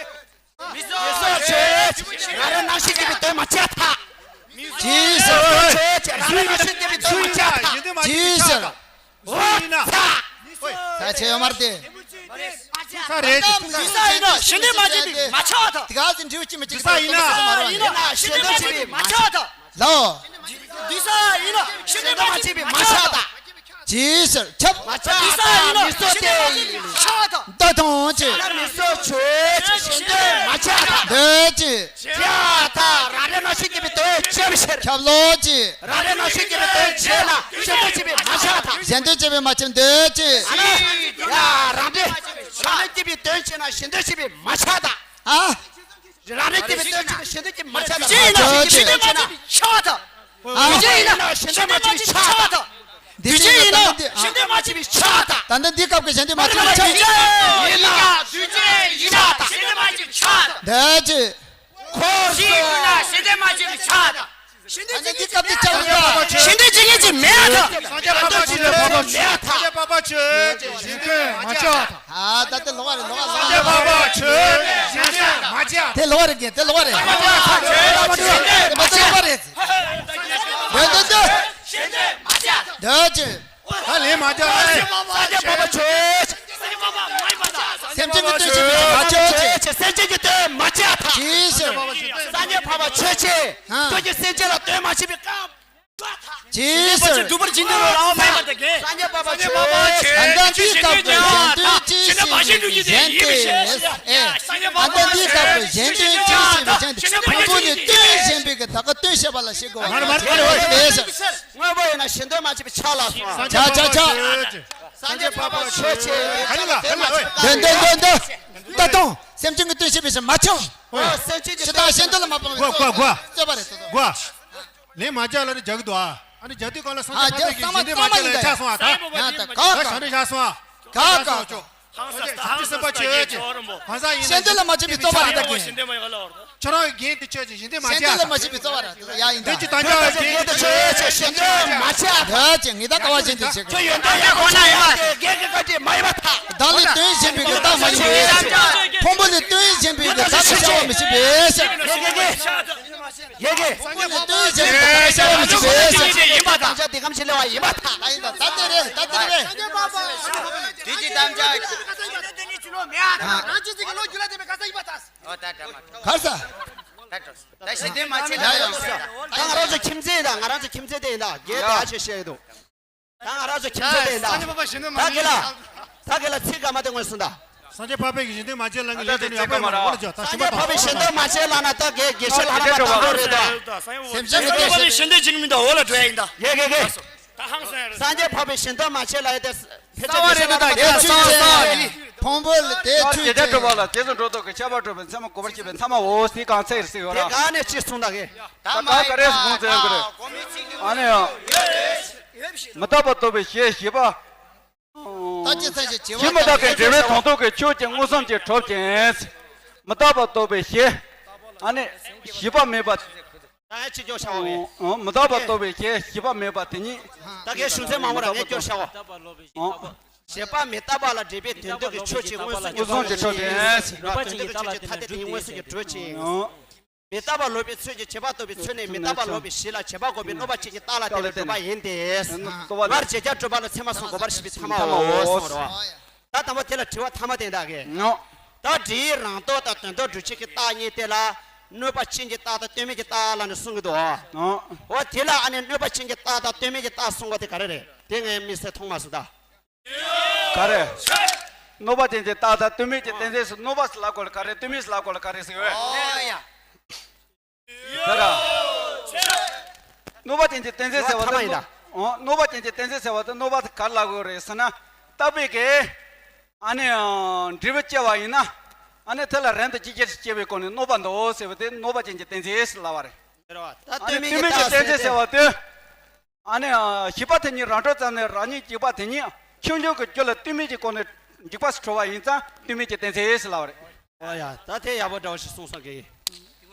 མིག་སོགས་ཆོས་ཅན། རང་རང་རྣམ་ཤེས་སྐྱེད་པའི་དོན་མ་བྱས་ཐལ། ཅེས་སོ། ཆོས་ཅན། རང་རང་རྣམ་ཤེས་སྐྱེད་པའི་དོན་མ་བྱས་ཐལ། ད་ཆེ་ཡོད་མ་རེད་དེ། ས་རེད། དུས་ས་ཡིན་ན་ཞི་འདོད་མ་བྱས་པའི་མ་ཆགས་ད། དེ་ག་ཟིན་འདྲི་བ་ཅི་མི་ཅི་ས་ཡིན་ན། ཡིན་ན་ཞི་འདོད་བྱས་པའི་མ་ཆགས་ད། ལའོ། དུས་ས་ཡིན་ན་ཞི་འདོད་མ་བྱས་པའི་མ་ཆགས་ད། ཇི་ཟེར་ཁྱབ། མ་ཆགས་ད། མི་སོ་སྟེ། ཆགས་ད། ད་དང་ཅི། ད་མི་སོ་ཆོས་ཅི། ཞི་འདོད་མ་ཆགས་ད། འདོད་ཅི། ཆགས་ད། རང་རེ་ན་ཤི་སྐྱེ་བའི་དོན་ཆེ་བའི་ཕྱིར། ཁྱབ་ལོ་ཅི། རང་རེ་ན་ཤི་སྐྱེ་བའི་དོན་ཆེ་ན་ཞི་འདོད་བྱས་པའི་མ་ཆགས་ད། ཞི་འདོད་བྱས་པའི་མ་ཆགས་འདོད་ཅི། ཨ་ནི། ཡ་རང་རེ། རང་རེ་སྐྱེ་བའི་དོན་ཆེ་ན་ཞི་འདོད་བྱས་པའི་མ་ཆགས་ད། ཨ། རང་རེ་སྐྱེ་བའི་དོན་ཆེ་ན་ཞི་འདོད་བྱས་པའི་མ་ཆགས་ད། ཞི་འདོད་བྱས་པའི་མ་ཆགས་ད། ཨ། འདོད་ཅི་ཡིན་ན་ཞི་འདོད་མ་བྱས་པའི་ཆགས་ད། འདོད་ཅི་ཡིན་ན་ཞི་འདོད་མ་བྱས་པའི་ཆགས་ད། ད་ལྟ་འདི་སྐབས་ཀྱི་ཞི་འདོད་མ་བྱས་པའི་ཆགས་ད། ཡིན་ན་འདོད་ཅི་ཡིན་ན་ཞི་འདོད་མ་བྱས་པའི་ཆགས་ད། འདོད་ཅི། འཁོར་ཞི་ཡིན་ན་ཞི་འདོད་མ་བྱས་པའི་ཆགས་ད། ད་ལྟ་འདི་སྐབས་འདི་ཆགས་ཡིན་ད། ཞི་འདོད་བྱེད་མཁན་ཅིག་མེད་ད། སངས་རྒྱས་འཕགས་པ་ཆོས་ཀྱི་འཕགས་པ་ཆོས། སངས་རྒྱས་འཕགས་པ་ཆོས་ཀྱི་ཞི་འདོད་མ་བྱས་ད། ཨ་ད་དེ་ལོག་པ་རེད། ལོག་པ་ལོག་པ། སངས་རྒྱས་འཕགས་པ་ཆོས་ཀྱི་ཞི་འདོད་མ་བྱས་ད། དེ་ལོག་པ་རེད། དེ་ལོག་པ་རེད། སངས་རྒྱས་འཕགས་པ་ཆོས་ཀྱི་ཞི་འདོད་མ་བྱས་ད། དེ་ལོག་པ་རེད། འདོད་འདོད་འདོད། ཞི་འདོད་མ་བྱས་ད། འདོད་ཅི། ད་ལན་མ་རྒྱག་ཨེ། སངས་རྒྱས་འཕགས་པ་ཆོས། སེམས་ཅན་གྱི་དོན་བྱེད་པའི་མ་བྱ་བ་ཆོས། སེམས་ཅན་གྱི་དོན་མ་བྱ་བ། ཇི་སྲིད། སངས་རྒྱས་འཕགས་པ་ཆོས་ཅན། ཁྱོད་ཀྱིས་སེམས་ཅན་ལ་དོན་མ་བྱས་པའི་སྐབས། ཇི་སྲིད། སྒྲུབ་པར་བྱེད་འདོད་ལ་ལའོ་མ་ཡིན་པ་དེ་གས། སངས་རྒྱས་འཕགས་པ་ཆོས། ད་ལྟ་འདིའི་སྐབས་སུ་གཞན་དོན་ཅི་ཞིག་གཞན་ཏེ། ཨེ། ད་ལྟ་འདིའི་སྐབས་སུ་གཞན་དོན་ཅི་ཞིག་གཞན་ཏེ། ཕུང་པོ་ནི་དོན་གཞན་པའི་གི་ད་ག་དོན་བཤད་པ་ལ་ཞིག་གོ། མར་མར་མར་ལས། དངོས་པོ་ཡིན་ན་ཞི་འདོད་མ་བྱས་པའི་ཆགས་ལ་སོགས། ཆགས་ཆགས་ཆགས། སངས་རྒྱས་འཕགས་པ་ཆོས་ཅན། ག་ཡིན་ལ་ག་ཡིན་ལ། འདོད་འདོད་འདོད་འདོད། ད་དུང་སེམས་ཅན་གྱི་དོན་བྱེད་པའི་ཕྱིར་མ་ཆགས། སེམས་ཅན་གྱི་ཞི་དང་ཞི་འདོད་ལ་མ་སྤངས་པའི་རྩོད་པ་རེད། རྩོད་པ་རེད། ལན་མ་རྒྱག་ལ་ནི་རྒྱག་གི་འདུག་ཨ། ཨ་ནི་རྒྱག་དུས་གང་ལ་སངས་རྒྱས་འཕགས་པའི་གི་ཞི་འདོད་མ་བྱས་ལ་ཆགས་སོང་ཨ། ད་ཡང་ད་ག་ག་ཞང་རེ་བཞག་སོང་ཨ། ག་ག་ག། ཧང་སངས་ས་ཧང་སངས་ས་རྒྱལ་ཆེ་བ་རིན་པོ། གང་ཟག་ཡིན་ན་ཞི་འདོད་ལ་མ་བྱས་པའི་རྩོད་པ་རེད་ད་གི། ཁྱོད་རང་གི་འགན་དེ་ཆོས་ཅན་ཞི་འདོད་མ་བྱས། ཞི་འདོད་ལ་མ་བྱས་པའི་རྩོད་པ་རེད་ད་ཡ་ཡིན་ད། འདོད་ཀྱི་དམ་བཅའ་འགན་དེ་ཆོས་ཅན་ཞི་འདོད་མ་བྱས། ད་ཅི་ངེས་ད་ཀ་བ་ཅན་དེ་བྱེད་དགོས། ཁྱོད་ཡོན་ཏན་ཡག་པོ་ན་ཡོད་པ་དེ་འགན་གྱི་བཀའ་དྲིན་མ་ཡིན་པ་ཐག་བདག་ལས་དོན་གཞན་པའི་གི་བདག་མ་ཡིན་པས། ཕུང་པོ་ལས་དོན་གཞན་པའི་གི་བདག་ལ་བྱ་བ་མི་བྱེད་པས། ཡེ་གེ། ཡེ་གེ། ཕུང་པོ་ལས་དོན་གཞན་པའི་གི་བདག་ལ་བྱ་བ་མི་བྱེད་པས། ཡིན་པ་དང་། དམ་བཅའ་འདི་གམ་ཞིག་ལས་པ་ཡིན་པ་ཐག་ད་ཡིན་ད་ད་འདི་རེད་ད་འདི་རེད། དུས་ཀྱི་དམ་བཅའ། ཨོ་ད་ད་མ་ཐོག་གར་ས། ད་ཞི་འདོད་མ་བྱས་ལ་ཡོད་ས། ད་ང་རང་ཚོ་ཁྱིམ་མཚེས་དང་ང་རང་ཚོ་ཁྱིམ་མཚེས་དེ་ཡིན་ད་རྒྱལ་དེ་ཨ་ཆེ་བཤད་ཡོད་འདུག་ད་ང་རང་ཚོ་ཁྱིམ་མཚེས་དེ་ཡིན་ད། སངས་རྒྱས་འཕགས་པ་ཞི་འདོད་མ་ད་གི་ལ། ད་གི་ལ་ཚིག་ག་མ་དེ་ངོས་སུ་ད། སངས་རྒྱས་འཕགས་པའི་གི་ཞི་འདོད་མ་བྱས་ལ་ངས་ལས་དོན་ཡག་པོ་མ་རེད། འོ་ལ་ཇོ་ད་ཞི་མ་ཐག་པ་ཞི་འདོད་མ་བྱས་ལ་ན་ད་གི་དགེ་བཤེས་ལྷ་རམས་པ་དང་པོ་རེད་ད། སེམས་ཅན་གྱི་དགེ་བཤེས་ཞི་འདོད་བྱེད་ཀྱི་མི་འདུག་འོ་ལ་འགྲོ་ཡ་ཡིན་ད། ཡེ་གེ་གེ། སངས་རྒྱས་འཕགས་པའི་ཞི་འདོད་མ་བྱས་ལ་ཡ་དེ། རྩ་བ་རེད་ད་གི་ལ་སངས་སངས་ཀྱི། ཕུང་པོ་ལ་དེ་ཆོས་ཅན། གྲོལ་བ་ལ་རྗེས་སུ་འགྲོ་ལྡོག་གི་ཁྱབ་པ་གྲོལ་བའི་མཚན་མ་གོ་བར་བྱེད་པའི་མཚན་མའོ་ཟེར་གང་ཚེ་ཟེར་ཡོད་ར། དེ་ག་ནས་ཅི་གསུངས་ད་གི། ད་ད་ག་རེ་གསུངས་ཚེ་ཡོད་གི་རེད། ཨ་ནི་ཡང་། མི་རྟག་པ་རྟོགས་པའི་གཞི་ཞི་བ། ད་ཅི་ཚེ་ཞི་བྱེད་པ་གཞི་མི་རྟག་པའི་འབྲས་བུའི་དོན་རྟོགས་ཀྱི་ཆོས་ཀྱི་མངོན་སུམ་གྱིས་གྲུབ་ཅིང་། མི་རྟག་པ་རྟོགས་པའི་གཞི། ཨ་ནི་ཞི་བ་མེད་པ། ད་ཡང་ཅི་སྐྱོར་བྱ་བ་གི། ཨོ། མི་རྟག་པ་རྟོགས་པའི་གཞི་ཞི་བ་མེད་པ་དེ་ཉིད། ད་གའི་གཞུང་ཚན་མང་པོ་ར་ངས་སྐྱོར་བྱ་བ། ཨོ། བྱེད་པ་མི་རྟག་པ་ལ་འབྲེལ་པའི་དོན་རྟོགས་ཀྱི་ཆོས་ཀྱི་མངོན་སུམ་གྱིས་མངོན་སུམ་གྱིས་གྲུབ་ཅིང་། དོན་རྟོགས་ཀྱི་ཆོས་ཀྱི་ཐ་དད་དེ་ཉིད་མངོན་སུམ་གྱིས་གྲུབ་ཅིང་། ཨོ། མི་རྟག་པ་ལོག་པའི་ཚུལ་གྱིས་བྱེད་པ་རྟོགས་པའི་ཚུལ་ནི་མི་རྟག་པ་ལོག་པའི་གཞི་ལ་བྱེད་པ་འགོག་པའི་གནོད་པ་ཅན་གྱི་རྟགས་ལ་བརྟེན་ནས་གྲུབ་པ་ཡིན་ཏེ། སྔར་བྱེད་བྱ་གྲུབ་པ་ལ་ཚད་མ་གསུམ་འགོག་པར་བྱེད་པའི་ཐ་མའོ་གསུངས་པ་རེད་བ། ད་དང་པོ་དེ་ལ་དྲི་བ་ཐ་མ་དེ་འདྲ་གི། ད་དྲིའི་རང་ལྡོག་དང་དོན་ལྡོག་སྒྲུབ་བྱེད་ཀྱི་རྟགས་གཉིས་དེ་ལ་གནོད་པ་ཅན་གྱི་རྟགས་དང་དོན་མེད་ཀྱི་རྟགས་ལ་ནི་གསུང་གི་འདུག་འོ་དེ་ལ་ཨ་ནི་གནོད་པ་ཅན་གྱི་རྟགས་དང་དོན་མེད་ཀྱི་རྟགས་གསུང་བ་དེ་ག་རེ་རེད། དེ་ངས་དམིགས་བསལ་མཐོང་མ་སོང་ད། ག་རེ། གནོད་པ་ཅན་གྱི་རྟགས་དང་དོན་མེད་ཀྱི་གཏན་ཚིགས་སུ་གནོད་པ་ཟེར་ལབ་དགོས་ལ་ག་རེ་དོན་མེད་ཟེར་ལབ་དགོས་ལ་ག་རེ་ཟེར་བས། ཨོ་ཡ། དེ་ལ། གནོད་པ་ཅན་གྱི་གཏན་ཚིགས་ཟེར་བ་དེ་ཐ་མ་ཡིན་ད། གནོད་པ་ཅན་གྱི་གཏན་ཚིགས་ཟེར་བ་དེ་གནོད་པ་དེ་ག་རེ་ལབ་དགོས་རེད་ཟེར་ན། རྟག་པའི་གི། ཨ་ནི། འབྲས་བུ་སྐྱེ་བ་ཡིན་ན། ཨ་ནི་དེ་ལ་རིང་དུ་ཅི་སྐྱེ་སྐྱེ་བའི་སྒོ་ནས་གནོད་པ་འདུག་ཟེར་བ་དེ་གནོད་པ་ཅན་གྱི་གཏན་ཚིགས་ལབ་པ་རེད། ཨ་ནི་དོན་མེད་ཀྱི་རྟགས་ཟེར་བ་དེ། ཨ་ནི། ཞིག་པ་དེ་ཉིད་རང་གྲོལ་ཙམ་ནས་རང་ཉིད་འཇིག་པ་དེ་ཉིད་ཆོས་འབྱུང་གི་རྒྱུ་ལ་དོན་མེད་ཀྱི་སྒོ་ནས་འཇིག་པ་སུ་གྲོལ་བ་ཡིན་ཙང་དོན་མེད་ཀྱི་གཏན་ཚིགས་ལབ་པ་རེད། ཨོ་ཡ། ད་དེ་ཡག་པོ་འདྲ་བོ་ཞིག་གསུངས་སོང་གི།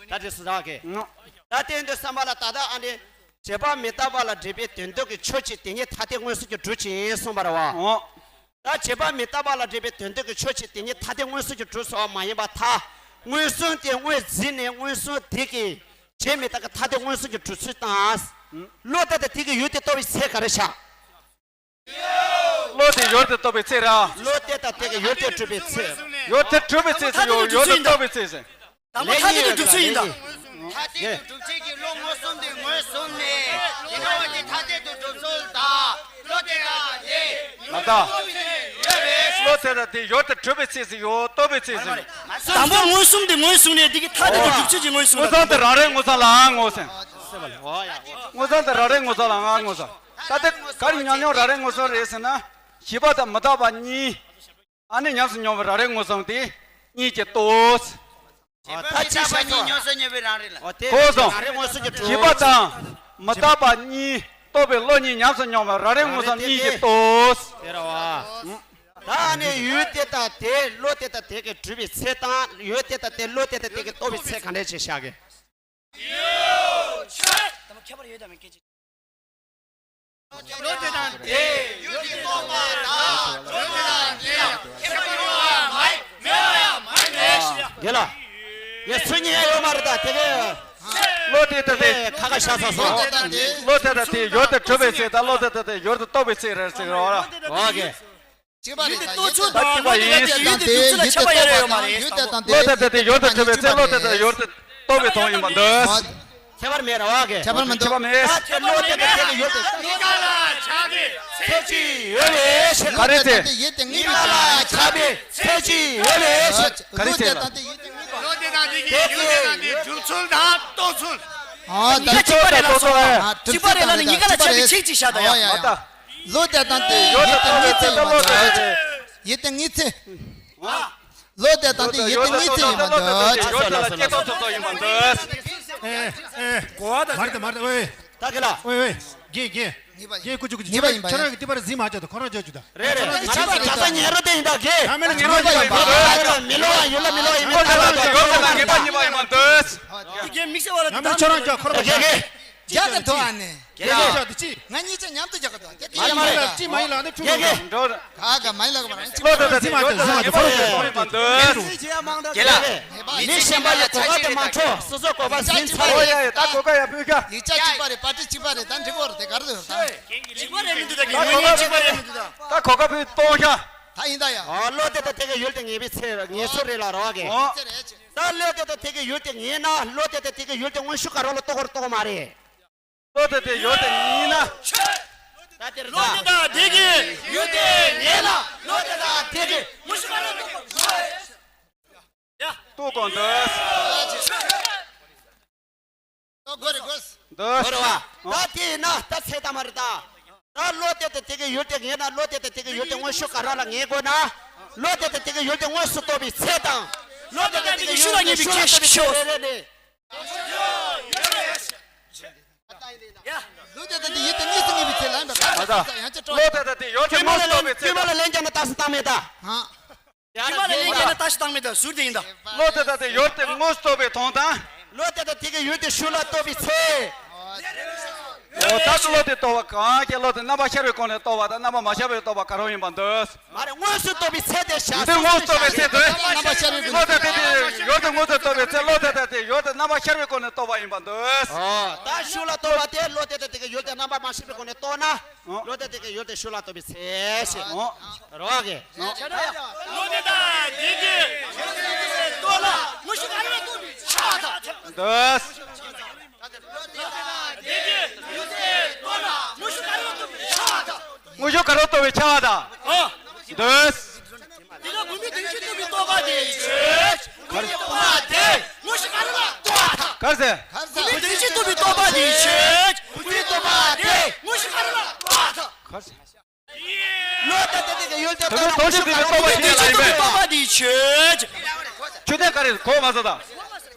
ད་དེ་སུ་རག་གི། ད་དེ་འདི་བསམ་པ་ལ་ད་ལྟ་ཨ་ནི། བྱེད་པ་མི་རྟག་པ་ལ་འབྲེལ་པའི་དོན་ལྡོག་གི་ཆོས་ཀྱི་དེ་ཉིད་ཐ་དད་མངོན་སུམ་གྱིས་གྲུབ་ཅིང་གསུངས་པ་རེད་བ། ད་བྱེད་པ་མི་རྟག་པ་ལ་འབྲེལ་པའི་དོན་ལྡོག་གི་ཆོས་ཀྱི་དེ་ཉིད་ཐ་དད་མངོན་སུམ་གྱིས་གྲུབ་སོགས་མ་ཡིན་པར་ཐལ། མངོན་སུམ་དེ་དངོས་འཛིན་ནས་མངོན་སུམ་དེ་གི་བྱེད་མི་རྟག་གི་ཐ་དད་མངོན་སུམ་གྱིས་གྲུབ་ཚུལ་དང་། བློ་ལྟ་སྟེ་དེ་གི་ཡུལ་དེ་རྟོགས་པའི་ཚེ་ག་རེ་བྱ། བློ་དེ་ཡུལ་དུ་རྟོགས་པའི་ཚེ་ར། བློ་དེ་དང་དེ་གི་ཡུལ་དེ་གྲུབ་པའི་ཚེ། ཡུལ་དེ་གྲུབ་པའི་ཚེ་ཟེར་ཡོད། ཡུལ་དུ་རྟོགས་པའི་ཚེ་ཟེར། དང་པོ་ཐ་དད་དུ་གྲུབ་ཚུལ་ཡིན་ད། ཐ་དད་དུ་གྲུབ་ཚུལ་གྱི་བློ་མངོན་སུམ་དུ་ངོས་བཟུང་ནས་དེ་འདྲ་བ་དེ་ཐ་དད་དུ་གྲུབ་ཚུལ་དང་། བློ་དེ་དང་དེ་མ་ད། བློ་དེ་དང་དེ་ཡུལ་དུ་གྲུབ་པའི་ཚེ་ཟེར་ཡོད། རྟོགས་པའི་ཚེ་ཟེར་ཡོད། དང་པོ་མངོན་སུམ་དུ་ངོས་བཟུང་ནས་དེ་གི་ཐ་དད་དུ་གྲུབ་ཚུལ་གྱི་ངོས་བཟུང་། མངོན་སུམ་དུ་རང་རེའི་མངོན་སུམ་ལ་ངོས་ཟིན། མངོན་སུམ་དུ་རང་རེའི་མངོན་སུམ་ལ་ང་ངོས་ཟིན། ད་དེ་ག་རེ་ཉམས་མྱོང་རང་རེའི་མངོན་སུམ་རེད་ཟེར་ན། བྱིས་པ་དང་མི་རྟག་པ་གཉིས། ཨ་ནི་ཉམས་སུ་མྱོང་བའི་རང་རེའི་མངོན་སུམ་དེ་གཉིས་ཀྱིས་རྟོགས། ཨོ་ད་ཅི་ཤ་ཉིད་ཉམས་སུ་མྱོང་བའི་རང་རེ་ལ། ཨོ་དེ་གོ་སོང་། རང་རེའི་མངོན་སུམ་གྱི་བྱིས་པ་དང་མི་རྟག་པ་གཉིས་རྟོགས་པའི་བློ་གཉིས་ཉམས་སུ་མྱོང་བའི་རང་རེའི་མངོན་སུམ་གཉིས་ཀྱིས་རྟོགས། དེ་ར་བ། ད་ཨ་ནི་ཡུལ་དེ་དང་དེ་བློ་དེ་དང་དེ་གི་གྲུབ་པའི་ཚེ་དང་ཡུལ་དེ་དང་དེ་བློ་དེ་དང་དེ་གི་རྟོགས་པའི་ཚེ་ག་འདྲ་ཅིག་བཞག་གི། ད་མ་ཁྱད་པར་ཡོད་དམ་མེད་ཀྱི། བློ་དེ་དང་དེ་ཡུལ་གྱི་རྟོག་པ་དང་བློ་དེ་དང་དེ་ཡང་ཁྱད་པར་ཡོད་པ་མ་ཡིན། མེད་པ་ཡང་མ་ཡིན་ནས། དེ་ལ་ཡེ་ཚུལ་གཉིས་ཡོད་མ་རེད། ད་དེ་གའི་བློ་དེ་དང་དེ་ཁ་ཁ་བཤད་ས་སོང་། བློ་དེ་དང་དེ་ཡུལ་དུ་གྲུབ་པའི་ཚེ་དང་བློ་དེ་དང་དེ་ཡུལ་དུ་རྟོགས་པའི་ཚེ་རེད་ཟེར་རོགས། ཨོ་ཀེ། གཅིག་པ་རེད། ད་ཡུལ་དེ་རྟོགས་ཚུལ་དང་བློ་དེ་དང་དེ་ཡུལ་དེ་གྲུབ་ཚུལ་ལ་ཁྱད་པར་ཡོད་རེད་ཡོད་མ་རེད། ཡུལ་དེ་དང་དེ་བློ་དེ་དང་དེ་ཡུལ་དུ་གྲུབ་པའི་ཚེ་བློ་དེ་དང་ཡུལ་དུ་རྟོགས་པའི་དོན་ཡིན་པ་འདོད། ཁྱད་པར་མེད་ར་བ་གི། ཁྱད་པར་མི་འདུག་ཁྱད་པར་མེད། ད་དེ་བློ་དེ་དང་དེ་གི་ཡུལ་དེ། གཉིས་ཀ་ལ་ཆགས་པའི་ཚེ་གཅིག་ཡོད་པའི་ཕྱིར། ག་རེ་ཚེ། ཡུལ་དེ་གཉིས་ཀ་ལ་ཆགས་པའི་ཚེ་གཅིག་ཡོད་པའི་ཕྱིར། ག་རེ་ཚེ་ལ། བློ་དེ་དང་དེ་ཡུལ་དེ་གཉིས་ཀ། བློ་དེ་དང་དེ་གི་ཡུལ་དེ་དང་དེ་གྲུབ་ཚུལ་དང་རྟོགས་ཚུལ། ཨ་ད་གཉིས་ཀ་གཅིག་པ་རེད་ལ་སོ། གཅིག་པ་རེད་ལ་ནི་གཉིས་ཀ་ལ་ཆགས་པའི་ཚེ་གཅིག་བཞག་ད་ཡ། མ་ད། བློ་དེ་དང་དེ་ཡུལ་དེ་གཉིས་ཚེ་ཡིན་པ་འདོད། ཡུལ་དེ་གཉིས་ཚེ། བློ་དེ་དང་དེ་ཡུལ་དེ་གཉིས་ཚེ་ཡིན་པ་འདོད། ཡུལ་དེ་ལ་སྐྱེ་ཐོག་ཐོག་ཐོག་ཡིན་པ་འདོད། ཨེ་ཨེ། གོ་བ་དང་མར་དེ་མར་དེ་ཨོའི། ད་གི་ལ། ཨོའི་ཨོའི། རྒན་རྒན། རྒན་ཀུ་ཅུ་ཀུ་ཅུ། ཁྱེད་རང་གི་ཏི་པར་གཟིགས་མ་བྱ་དང་ཁོ་རང་བྱ་རྒྱུ་དང་། རེད་རེད། ང་རང་གི་ད་ལྟ་ཉལ་རོ་དེ་ཡིན་ད་གི། ཡང་མིན་ལ་ཉལ་རོ་དེ་ཡིན་པ། མི་ལོ་བ་ཡུལ་ལ་མི་ལོ་བ་ཡིན་མི་ལ་ལ་ཡུལ་ལ་ངེས་པ་ཉི་མ་ཡིན་པ་འདོད། རྒན་དམིགས་བསལ་བ་ལ་ཡང་མིན་ཁྱོད་རང་ཅག་ཁོ་རང་བྱ། རྒན་རྒན། རྒྱག་གི་འདུག་ཨ་ནི། རྒན་རྒན། ང་གཉིས་ཆ་མཉམ་དུ་རྒྱག་གི་འདུག་དེ་དེ་མ་ཡིན་ལ་ཅི་མ་ཡིན་ལ་ནི་ཁྲུག་འགྲོ། ག་ག་མ་ཡིན་ལ་ག་མ་རང་ཅི་མ་ཡིན་ལ་ཟིན་མ་ཅི་ཟིན་མ་ཅི་ཁོ་རང་ཅི་ཁོ་རང་ཅི་ཁོ་རང་ཅི། རྒན་ལགས། མི་གཞན་པ་ལ་གོ་སྐབས་དེ་མ་འཕྲོག་སོ་སོ་གོ་སྐབས་ཟིན་ཚར་རེད། ད་གོ་སྐབས་ཡར་ཕུལ་ཤག་ཡིག་ཆ་གཅིག་པ་རེད། པར་ཊི་གཅིག་པ་རེད། ད་འགྲིག་གོ་རེད། དེ་ག་རེ་ཟེར་ད། གཅིག་པ་རེད་མི་འདུག་ད་གི་ཡུ་ནི་ཡན་གཅིག་པ་རེད་མི་འདུག་ད། ད་གོ་སྐབས་ཕུལ་གཏོང་ཤག་ད་ཡིན་ད་ཡ། ཨ་བློ་དེ་དང་དེ་གི་ཡུལ་དེ་ངེས་པའི་ཚེ་ངེས་སོ་རེད་ལ་རོ་གི། ཨོ། ཚེ་རེད་ཅེ། ད་བློ་དེ་དང་དེ་གི་ཡུལ་དེ་ངེས་ན་བློ་དེ་དང་དེ་གི་ཡུལ་དེ་དངོས་ཤུགས་ག་རང་ལ་རྟོགས་གོ་རྟོགས་གོ་མ་རེད། བློ་དེ་དེ་ཡུལ་དེ་ངེས་ན། ད་དེར་ད། བློ་དེ་དང་དེ་གི་ཡུལ་དེ་ངེས་ན་བློ་དེ་དང་དེ་གི་དངོས་ཤུགས་ག་རང་ལ་རྟོགས་གོ་མ་རེད། ཡ། ཏུ་གོང་དུ། ཨོ་གོ་རེ་གོ། འདི། གོ་རེ་བ། ད་དེ་ཡིན་ན་ད་ཚེ་ད་མ་རེད་ད། ད་བློ་དེ་དང་དེ་གི་ཡུལ་དེ་ངེས་ན་བློ་དེ་དང་དེ་གི་ཡུལ་དེ་དངོས་ཤུགས་ག་རང་ལ་ངེས་དགོས་ན། བློ་དེ་དང་དེ་གི་ཡུལ་དེ་དངོས་སུ་རྟོགས་པའི་ཚེ་དང་། བློ་དེ་དང་དེ་གི་ཡུལ་དེ་དངོས་སུ་རྟོགས་པའི་ཚེ་རེ་རེ་ནས། བློ་དེ་དང་དེ་ཡུལ་དེ་དངོས་སུ་ངེས་པའི་ཚེ་ལ་ཡིན་པ་ག་ཡང་ཅི་སྤྲོ། ཡང་ཅི་སྤྲོ། བློ་དེ་དང་དེ་ཡུལ་དེ་དངོས་སུ་རྟོགས་པའི་ཚེ་དང་། ལན་རྒྱབ་ན་ད་སུ་བཏང་མེད་ད། ཧང་། དྲི་མ་ལ་ལན་བརྒྱབ་ན་ད་ཞིག་བཏང་མེད་ད་ཟུར་དེ་ཡིན་ད། བློ་དེ་དང་དེ་ཡུལ་དེ་དངོས་སུ་རྟོགས་པའི་དོན་དང་། བློ་དེ་དང་དེ་གི་ཡུལ་དེ་ཤུགས་ལ་རྟོགས་པའི་ཚེ། འོ་ད་བློ་དེ་རྟོགས་པ་གང་གི་བློ་དེ་རྣམ་པ་ཤར་བའི་སྒོ་ནས་རྟོགས་པ་དང་རྣམ་པ་མ་ཤར་བའི་རྟོགས་པ་ག་རེ་ཡིན་པ་འདོད། མ་རེད། དངོས་སུ་རྟོགས་པའི་ཚེ་དེ་བྱ། ཡུལ་དེ་དངོས་སུ་རྟོགས་པའི་ཚེ་འདོད། རྣམ་པ་ཤར་བའི་སྒོ་ནས། བློ་དེ་དེ་དེ་ཡུལ་དེ་དངོས་སུ་རྟོགས་པའི་ཚེ་བློ་དེ་དང་དེ་ཡུལ་དེ་རྣམ་པ་ཤར་བའི་སྒོ་ནས་རྟོགས་པ་ཡིན་པ་འདོད། འོ་ད་ཤུགས་ལ་རྟོགས་པ་དེ་བློ་དེ་དང་དེ་གི་ཡུལ་དེ་རྣམ་པ་མ་ཤར་བའི་སྒོ་ནས་རྟོགས་ན། ཨོ། བློ་དེ་དེ་གི་ཡུལ་དེ་ཤུགས་ལ་རྟོགས་པའི་ཚེ་ཞེས། ཨོ། རོ་གི། བློ་དེ་དང་དེ་གི་ཡུལ་དེ་རྟོགས་ན་དངོས་ཤུགས་ག་རང་ལ་རྟོགས་པའི་ཆ་དང་། འདོད། བློ་དེ་དང་དེ་གི་ཡུལ་དེ་རྟོགས་ན་དངོས་ཤུགས་ག་རང་ལ་རྟོགས་པའི་ཆ་དང་། དངོས་ཤུགས་ག་རང་རྟོགས་པའི་ཆ་དང་། ཨོ། འདོད། དེ་ལ་བུད་མེད་དོན་སྤྱི་རྟོགས་པའི་རྟོག་པ་དེ་ཆོས་ཅན། བུད་མེད་རྟོག་པ་དེ་དངོས་ཤུགས་ག་རང་ལ་རྟོགས་པ་དང་། ག་རེ་ཟེར། བུད་མེད་དོན་སྤྱི་རྟོགས་པའི་རྟོག་པ་དེ་ཆོས་ཅན། བུད་མེད་རྟོག་པ་དེ་དངོས་ཤུགས་ག་རང་ལ་རྟོགས་པ་དང་། ག་རེ་ཟེར། བློ་དེ་དེ་དེ་གི་ཡུལ་དེ་རྟོགས་ན་དངོས་ཤུགས་ག་རང་ལ་རྟོགས་པ་དེ་ཆོས་ཅན། ཆོས་ཅན་ག་རེ་གོ་མ་སོང་ད།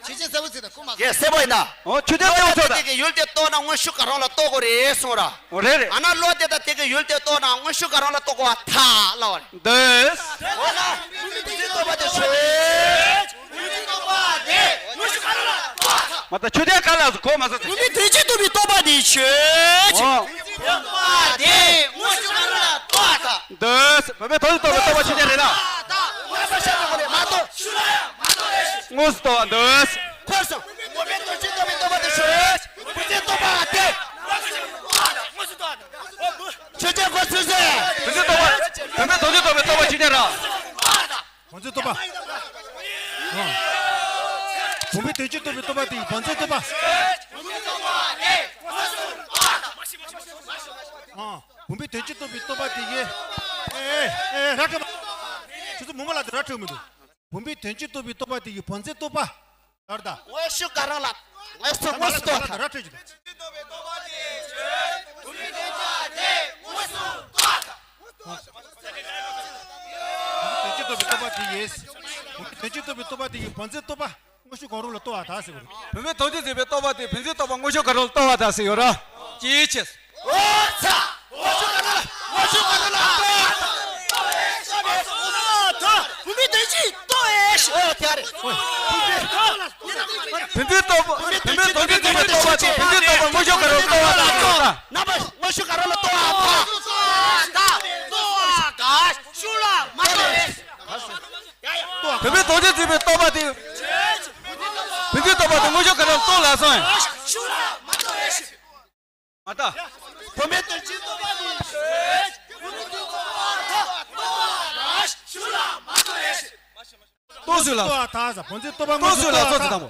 ཆོས་ཅན་གསལ་པོ་ཟེར་ད་གོ་མ་སོང་། ཡེ་གསལ་པོ་ཡིན་ད། འོ་ཆོས་ཅན་གསལ་པོ་ཚོ་ད། བློ་དེ་དེ་གི་ཡུལ་དེ་རྟོགས་ན་དངོས་ཤུགས་ག་རང་ལ་རྟོགས་དགོས་རེད་གསུངས་ར། འོ་རེད་རེད། ཨ་ན་བློ་དེ་དང་དེ་གི་ཡུལ་དེ་རྟོགས་ན་དངོས་ཤུགས་ག་རང་ལ་རྟོགས་དགོས་པ་ཐལ་ལབ་པ་རེད། འདོད། འོ་ན། བུད་མེད་དོན་སྤྱི་རྟོགས་པ་དེ་ཆོས་ཅན། བུད་མེད་རྟོག་པ་དེ་དངོས་ཤུགས་ག་རང་ལ་རྟོགས་པ་དང་། མ་ད་ཆོས་ཅན་ག་ལ་སོ་གོ་མ་སོང་། བུད་མེད་དོན་སྤྱི་རྟོགས་པའི་རྟོག་པ་དེ་ཆོས་ཅན། འོ། བུད་མེད་རྟོག་པ་དེ་དངོས་ཤུགས་ག་རང་ལ་རྟོགས་པ་དང་། འདོད། བུད་མེད་དོན་སྤྱི་རྟོགས་པའི་རྟོག་པ་ཆོས་ཅན་རེད་ན། ད་དངོས་པོ་ཤར་བའི་སྒོ་ནས་མ་རྟོགས། ཤུགས་ལ་ཡང་མ་རྟོགས་རེད། དངོས་སུ་རྟོགས་པ་འདོད། འཁོར་སོང་། བུད་མེད་དོན་སྤྱི་རྟོགས་པའི་རྟོག་པ་དེ་ཆོས་ཅན། བུད་མེད་རྟོག་པ་དེ་དངོས་ཤུགས་ག་རང་ལ་རྟོགས་པ་དང་། དངོས་སུ་རྟོགས་པ་དང་། ཆོས་ཅན་གོ་ཚུལ་ཟེར། དེ་ཚོ་རྟོགས་ རྟོགས་པའི་རྟོག་པ་ཆོས་ཅན་རེད། བང་མཛོད་རྟོག་པ། ཨ། བུམ་པའི་དོན་སྤྱི་རྟོགས་པའི་རྟོག་པ་དེ་ཡི་བང་མཛོད་རྟོག་པ། ཨ། བུམ་པའི་དོན་སྤྱི་རྟོགས་པའི་རྟོག་པ་དེ་ཡི། ཨེ་ཨེ་ཨེ་ར་ཁྲ་མ། ཁྱོད་ཚོ་མུ་མ་ལ་དེ་ར་ཁྲ་མི་འདུག་བུམ་པའི་དོན་སྤྱི་རྟོགས་པའི་རྟོག་པ་དེ་ཡི་བང་མཛོད་རྟོག་པ། ལར་ད། དངོས་ཤུགས་ག་རང་ལ། དངོས་སུ་དངོས་སུ་རྟོགས་དང་། ར་ཁྲ་ཅི་དང་། དོན་སྤྱི་རྟོགས་པའི་རྟོག་པ་དེ་ཡིས། དོན་སྤྱི་རྟོགས་པའི་རྟོག་པ་དེ་ཡིས་བང་མཛོད་རྟོག་པ་དངོས་ཤུགས་གང་རུང་ལ་རྟོགས་པ་དག་ཟེར་བ་རེད། བུམ་པའི་དོན་སྤྱི་འཛིན་པའི་རྟོག་པ་དེ་བང་མཛོད་རྟོག་པ་དངོས་ཤུགས་གང་རུང་ལ་རྟོགས་པ་དག་ཟེར་ཡོད་ར། ཅིའི་ཕྱིར། ཨོ་ཚ། དངོས་ཤུགས་གང་རུང་ལ་དངོས་ཤུགས་གང་རུང་ལ་རྟོགས་པ་དག་བུམ་པའི་དོན་སྤྱི་རྟོགས་ཨེ་ཤི། ཨོ་དེ་རེད། བུམ་པའི་རྟོག་པ། བུམ་པའི་དོན་སྤྱི་འཛིན་པའི་རྟོག་པ་དེ་བུམ་པའི་རྟོག་པ་དངོས་ཤུགས་གང་རུང་ལ་རྟོགས་པ་དག་ཟེར་ཡོད་ར། རྣམ་པ་དངོས་ཤུགས་གང་རུང་ལ་རྟོགས་པ་དག་རྟོགས་པ་དག་ཤུགས་ལ་མ་རྟོགས་ཨེ་ཤི། བུམ་པའི་དོན་སྤྱི་འཛིན་པའི་རྟོག་པ་དེ། བུམ་པའི་རྟོག་པ་དེ་དངོས་ཤུགས་གང་རུང་ལ་རྟོགས་ལ་སོང་། མ་ལྟ། བུམ་པའི་དོན་སྤྱིའི་རྟོག་པ་དེ། རྟོགས་སུ་ལ། རྟོགས་སུ་ལ། བང་མཛོད་རྟོག་པ་དངོས་སུ་རྟོགས་ལ་སོང་། དང་པོ།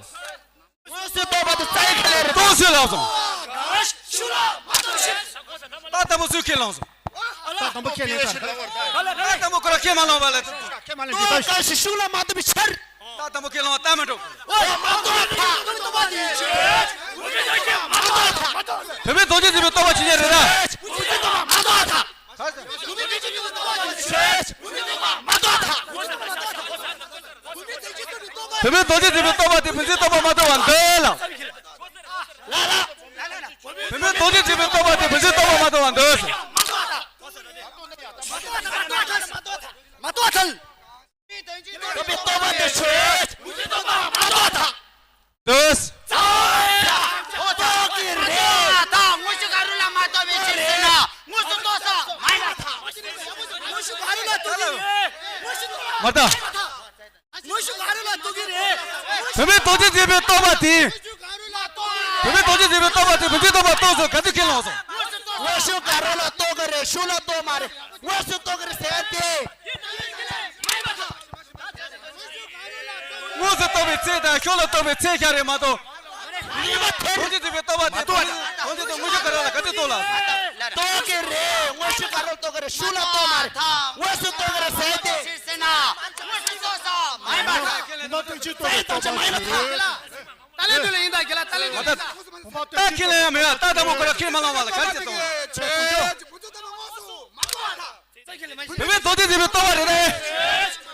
དངོས་སུ་རྟོགས་པ་དེ་རྩ་ཡི་ཁས་ལེན་རེད། རྟོགས་སུ་ལ་སོང་། ད་དང་པོ་སུས་ཁས་བླངས་སོང་། ད་དང་པོ་ཁས་ལེན་ཚར། ད་དང་པོ་ཁོ་རང་ཁས་མ་བླངས་པ་ལ། ཁས་མ་ལེན་དེ་ལྟར་ཞིག་ཤུགས་ལ་མ་ལྟོས་པའི་ཕྱིར། ད་དང་པོ་ཁས་བླངས་པ་ལྟ་མི་འགྲོ། ཨོ་མ་ལྟོས་ཐལ། མ་ལྟོས་ཐལ། བུད་མེད་རྡོ་རྗེ་འཛིན་པའི་རྟོག་པ་ཇི་སྙེད་རེད་ན། བུད་མེད་རྡོ་རྗེ་འཛིན་པའི་རྟོག་པ་ཇི་སྙེད་རེད་ན། བུད་མེད་རྡོ་རྗེ་འཛིན་པའི་རྟོག་པ་ཇི་སྙེད་རེད་ན། བུད་མེད་རྡོ་རྗེ་འཛིན་པའི་རྟོག་པ་ཇི་སྙེད་རེད་ན། བུད་མེད་རྡོ་རྗེ་འཛིན་པའི་རྟོག་པ་དེ་བུད་མེད་རྟོག་པ་མ་རྟོགས་པར་འདོད་ལ། བུད་མེད་རྡོ་རྗེ་འཛིན་པའི་རྟོག་པ་དེ་བུད་མེད་རྟོག་པ་མ་རྟོགས་པར་འདོད་ཟེར། མ་རྟོགས་ཐལ། རྟོག་པའི་རྟོག་པ་དེ་ཆོས་ཅན། རྟོགས། རྟོགས་ཀྱི་རེད། ད་དངོས་གཞི་ག་རུ་ལ་མ་རྟོགས་པའི་ཕྱིར་ཟེར་ན་དངོས་སུ་རྟོགས་ས་མ་ཡིན་པར་ཐལ། དངོས་གཞི་ག་རུ་ལ་རྟོགས་ཀྱི་རེད། དངོས་གཞི་མ་རྟོགས། དངོས་གཞི་ག་རུ་ལ་རྟོགས་ཀྱི་རེད། བུད་མེད་རྡོ་རྗེ་འཛིན་པའི་རྟོག་པ་དེ། བུད་མེད་རྡོ་རྗེ་འཛིན་པའི་རྟོག་པ་དེ་བུད་མེད་རྟོག་པ་རྟོགས་སོ་ག་ཚོད་ཁས་བླངས་སོང་། དངོས་གཞི་ག་རུ་ལ་རྟོགས་ཀྱི་རེད། ཤུགས་ལ་རྟོགས་མ་རེད། དངོས་སུ་རྟོགས་ཀྱི་རེད་ཟེར་ཏེ། དངོས་སུ་རྟོགས་པའི་ཚེ་དང་ཤུགས་ལ་རྟོགས་པའི་ཚེ་ཤར་རེད་མ་གཏོགས། རྡོ་རྗེ་འཛིན་པའི་རྟོག་པ་དེ་མ་རྟོགས། རྡོ་རྗེ་འཛིན་དངོས་གཞི་ག་རུ་ལ་ག་ཚོད་རྟོགས་ལ། རྟོགས་ཀྱི་རེད། དངོས་གཞི་ག་རུ་རྟོགས་ཀྱི་རེད། ཤུགས་ལ་རྟོགས་མ་རེད། དངོས་སུ་རྟོགས་ཀྱི་རེད་ཟེར་ཏེ། ཟེར་ན། དངོས་སུ་རྟོགས་ས་མ་ཡིན་པར་ཐལ། དེ་ལྟར་དོན་སྤྱི་རྟོགས་པའི་རྟོག་པ་ཆོས་ཅན། ད་ལན་དུ་ལ་ཡིན་ད་རྒན་ལགས། ད་ལན་དུ་ལ་ཡིན་ད། ད་ཁས་ལེན་ཡང་མེད་ཡ། ད་དང་པོ་ཁོ་ར་ཁས་མ་བླངས་པ་ལ་ག་རེ་བྱེད་དང་། བུད་མེད་རྡོ་རྗེ་འཛིན་པའི་རྟོག་པ་རེད་ད།